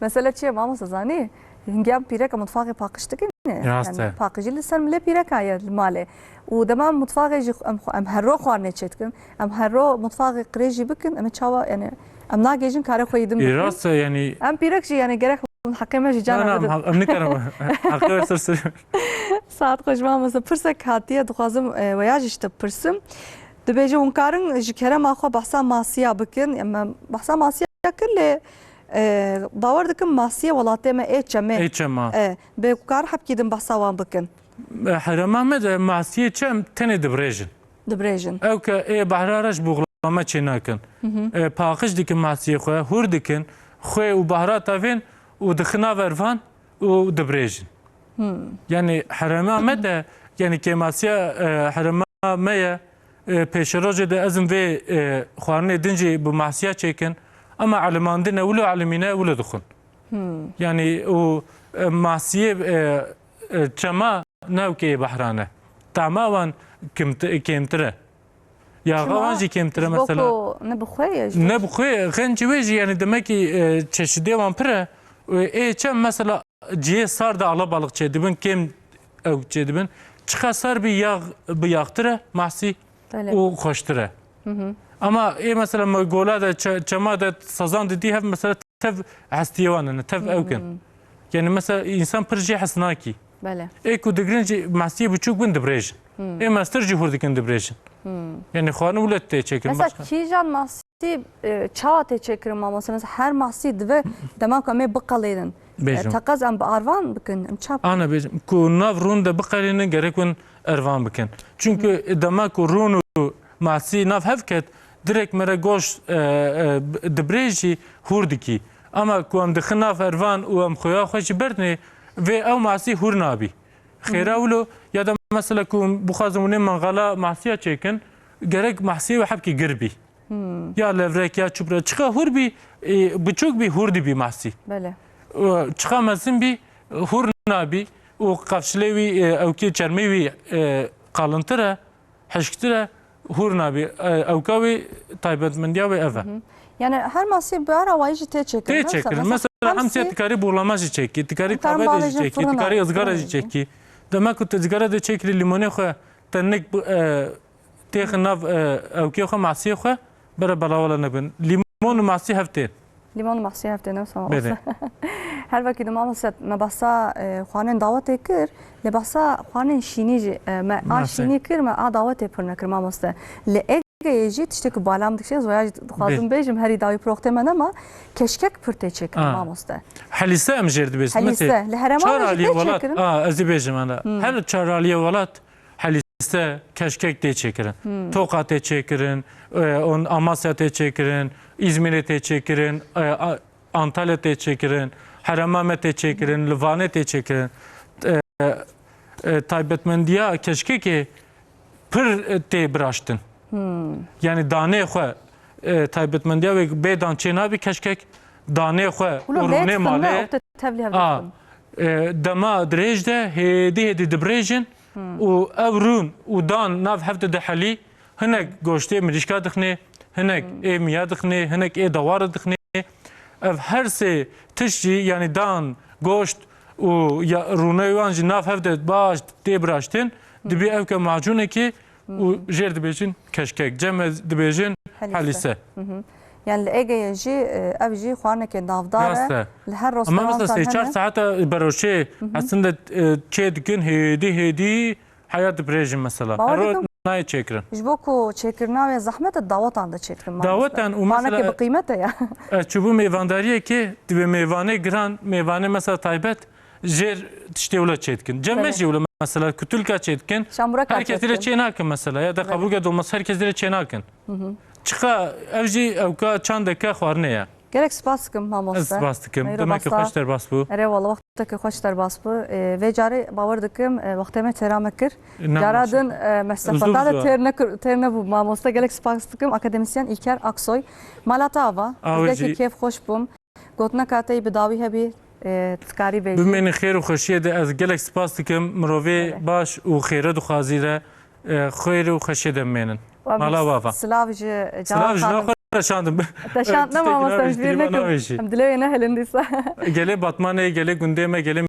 Mesele çi ye, mamoste, zanî? Hingê em pîreka mutfaxê paqij dikin, ne? Rast Yani e. paqijî li ser milê pîreka ye li malê. Û dema em mutfaxê jî em xwe, em her ro xwarinê çêdikin, em her ro mutfaxê qirêj jî bikin, em ê çawa, yani, em nagêjin karê xwe yî din Ê, bikin. rast e, yani. Em pîrek jî, yani, gerek hûn heqê me ji Na, cana na, em bidin. ha-, em nikarin heqê we ser ser. Saet xweş, mamoste. Pirsek hatiye, dixwazim, e, weya jî ji te bipirsim. Dibêje, hûn karin ji kerema xwe behsa masiya bikin. Em behsa masiya kir lê, e, bawer dikim masiyê welatê me ê çemê. Ê çema. E, bê ku kar hebkî din behsa wan bikin. Herêma me de masiyê çem tenê dibirêjin. Dibirêjin. Ew ke ê behra reş buxlame çê nakin. Hı hı. E, paqij dikin masiyê xwe, hûr dikin, xwê û bahrata vên û dixina ver van û dibrêjin. Hmm. Yani herema me de, yani kêmasiya, e, herema me ye, e, pêşerojê de ez im vê, e, xwarinê din jî bi masiya çêkin. Ama elimandine wilo elimîne wilo dixwin. Hmm. Yani û, e, masiyê, e, e, çema newkê behran e. Tama wan kimti-, kêmtir e. Yaxa wan jî kêmtir e mesela. Ji bo ku ne bi xwe ye, ji bo Ne bi xwe, xencî wê jî, yani demek ki, e, çeşidê wan pir e. E, ê çem mesela cihê sar de alabalık çêdibin, kêm ew çêdibin. Çiqa sar bî, yağ bi yağtir e, mahsî Belê. û xweştir e. Hı hı. Ama ê mesela me gola de, çe-, çema de, sazan didî hev mesela tev hestiyê wan in, tev ew kin. Hmm. Yani mesela insan pir jê hes nakî. Belê. Ê ku digirin jî mahsiyê biçûk bin dibrêjin. Hmm. Ê mestir jî hûr dikin dibrêjin. Hmm. Yani xwarin wilo tê çêkirin. Mesela başka. Kîjan mahsî, e, çawa tê çêkirin mamoste? Mesela her mahsî dibe dema ku em ê biqelênin. E, Bêjim. Teqez em bi arvan bikin, em çap. Ana bêjim. Ku nav rûn de biqelênin gerek win ervan bikin. Çünkü dema ku rûn û masî nav hev ket, direkt mere goşt, e, e, dibrêjî hûr dikî. Ama ku em dixin nav ervan û em xuya xwe jî berdinê, vê ew masî hûr nabî. Xêra wilo ya da mesela ku bixwazin hûnê mangala masiya çêkin, gerek masiyê wê hebkî gir bî. Hmm. Ya levrek ya çupra. Çiqa hûr bî, e, biçûk bî, hûr dibî masî. Belê. E, çiqa mezin bî, hûr nabî û qefşilê wî, e, ewkê çermê wî, e, qalintir e, hişktir e, hûr nabî. E, ewka wî taybetmendiya wê ev e. Hı hı. Yani her masî bi ara wayî jî tê çêkirin. Tê çêkirin. Mesela hemsî tikarî buğlama jî çêkî, tikarî tavê de jî çêkî, tikarî ızgara jî çêkî. Demek ku tu ızgara de çêkirî lîmonê xwe, te nik bu, e, têxin nav, e, ewkê xwe, masiyê xwe, bere belawala nebin. Lîmon û masî hev tên. Lîmon û masî hev tên, ne sağ ol. Belê. Her wekî di mamoste me behsa, e, xwarinên dawetê kir, lê behsa xwarinên şînî jî, e, me a şînî kir, me a dawetê pir nekir mamoste. Li Egeyê jî tiştê ku balam dikişe, zoya jî dixwazim bêjim, herî dawî proxtê me nema, keşkek pir tê çêkirin mamoste. Helîse em jêr dibêjin. Helîse, li herêma me jî tê çêkirin. A, ez ê bêjim ana. Hmm. Her çar aliyê welat Helîse, keşkek tê çêkirin. Hmm. Toqa tê çêkirin, e, on-, Amasya tê çêkirin, Îzmîrê tê çêkirin, e, a-, Antalya tê çêkirin, Herêma me tê çêkirin, li Vanê tê çêkirin. E, e, taybetmendiya keşkekê pir, e, tê biraştin. Hmm. Yani danê xwe, e, taybetmendiya wê bê dan çê nabî keşkek, danê xwe û rûnê malê. Wilo lê dixin me, ew tê tevlî hev dixin. A, e, dema dirêj de hêdî hêdî dibrêjin. Hmm. Û ev rûn û dan nav hev de dihelî, hinek goştê mirîşka dixnê, hinek Hmm. ê miya dixnê, hinek ê dewara dixnê. Ev her sê tişt jî, yanî dan, goşt û ya, rûnê wan jî nav hev de baş tê biraştin, Hmm. dibî ew ke macûnekê û Hmm. jêr dibêjin keşkek, cem ez dibêjin Helîse. helîse. Hı hı. Yani li Egeyê jî, e, ev jî xwarinekê navdar e. Rast e. Li her Ama mesela restorantan sê çar hene. saeta beroşê Hı hı. aslında, e, çê dikin, hêdî hêdî heya dibrêjin mesela. Bawer Her dikim. nayê çêkirin. Ji bo ku çêkirina wê zehmet e, dawetan de çêdikin mamoste. Dawetan û Xwarinekê mesela bi qîmet e ya. ez çûbû mêvandariyekê, divê mêvanê giran, mêvanê mesela taybet, jêr tiştê wilo çêdikin. Cem me Belê. jî wilo mesela kutulka çêdikin. Şambûreka Herkes dire çêdikin. çê nakin mesela. Ya da Belê. kaburga dolması herkes dire çê nakin. Hı hı. Çiqa ev jî ewka çandeke xwarinê ye. Gelek spas dikim mamoste. Ez spas dikim. Meyro Demek ki basta. xweş derbas bû. Erê wala wexteke xweş derbas bû. E, vê carê bawer dikim, e, wextê me têra me kir. Ne Cara maşe. din, e, me Uzun sefeta de zor. têr nekir, têr nebû mamoste. Gelek spas dikim. Akademisyen İlker Aksoy. Mala te ava. Awê Gelekî jî. kêf xweş bûm. Gotineka te yî bi dawî hebî, e, tu karî bêjî. Bimênî xêr û xweşiyê de ez gelek spas dikim. Mirovê Belê. baş û xêre dixwazî re, e, xêr û xweşiyê de bimênin. Wa Mala bî wava. silav ji Silav ji cewatan. nexwe re şandim. Te şand Tiştekî nema, navê wasa ji ji vîr dîlê me nekim. navê jî. Em dilê wê nehilin dîsa. Gelê Batmanê, gelê gundê me, gelê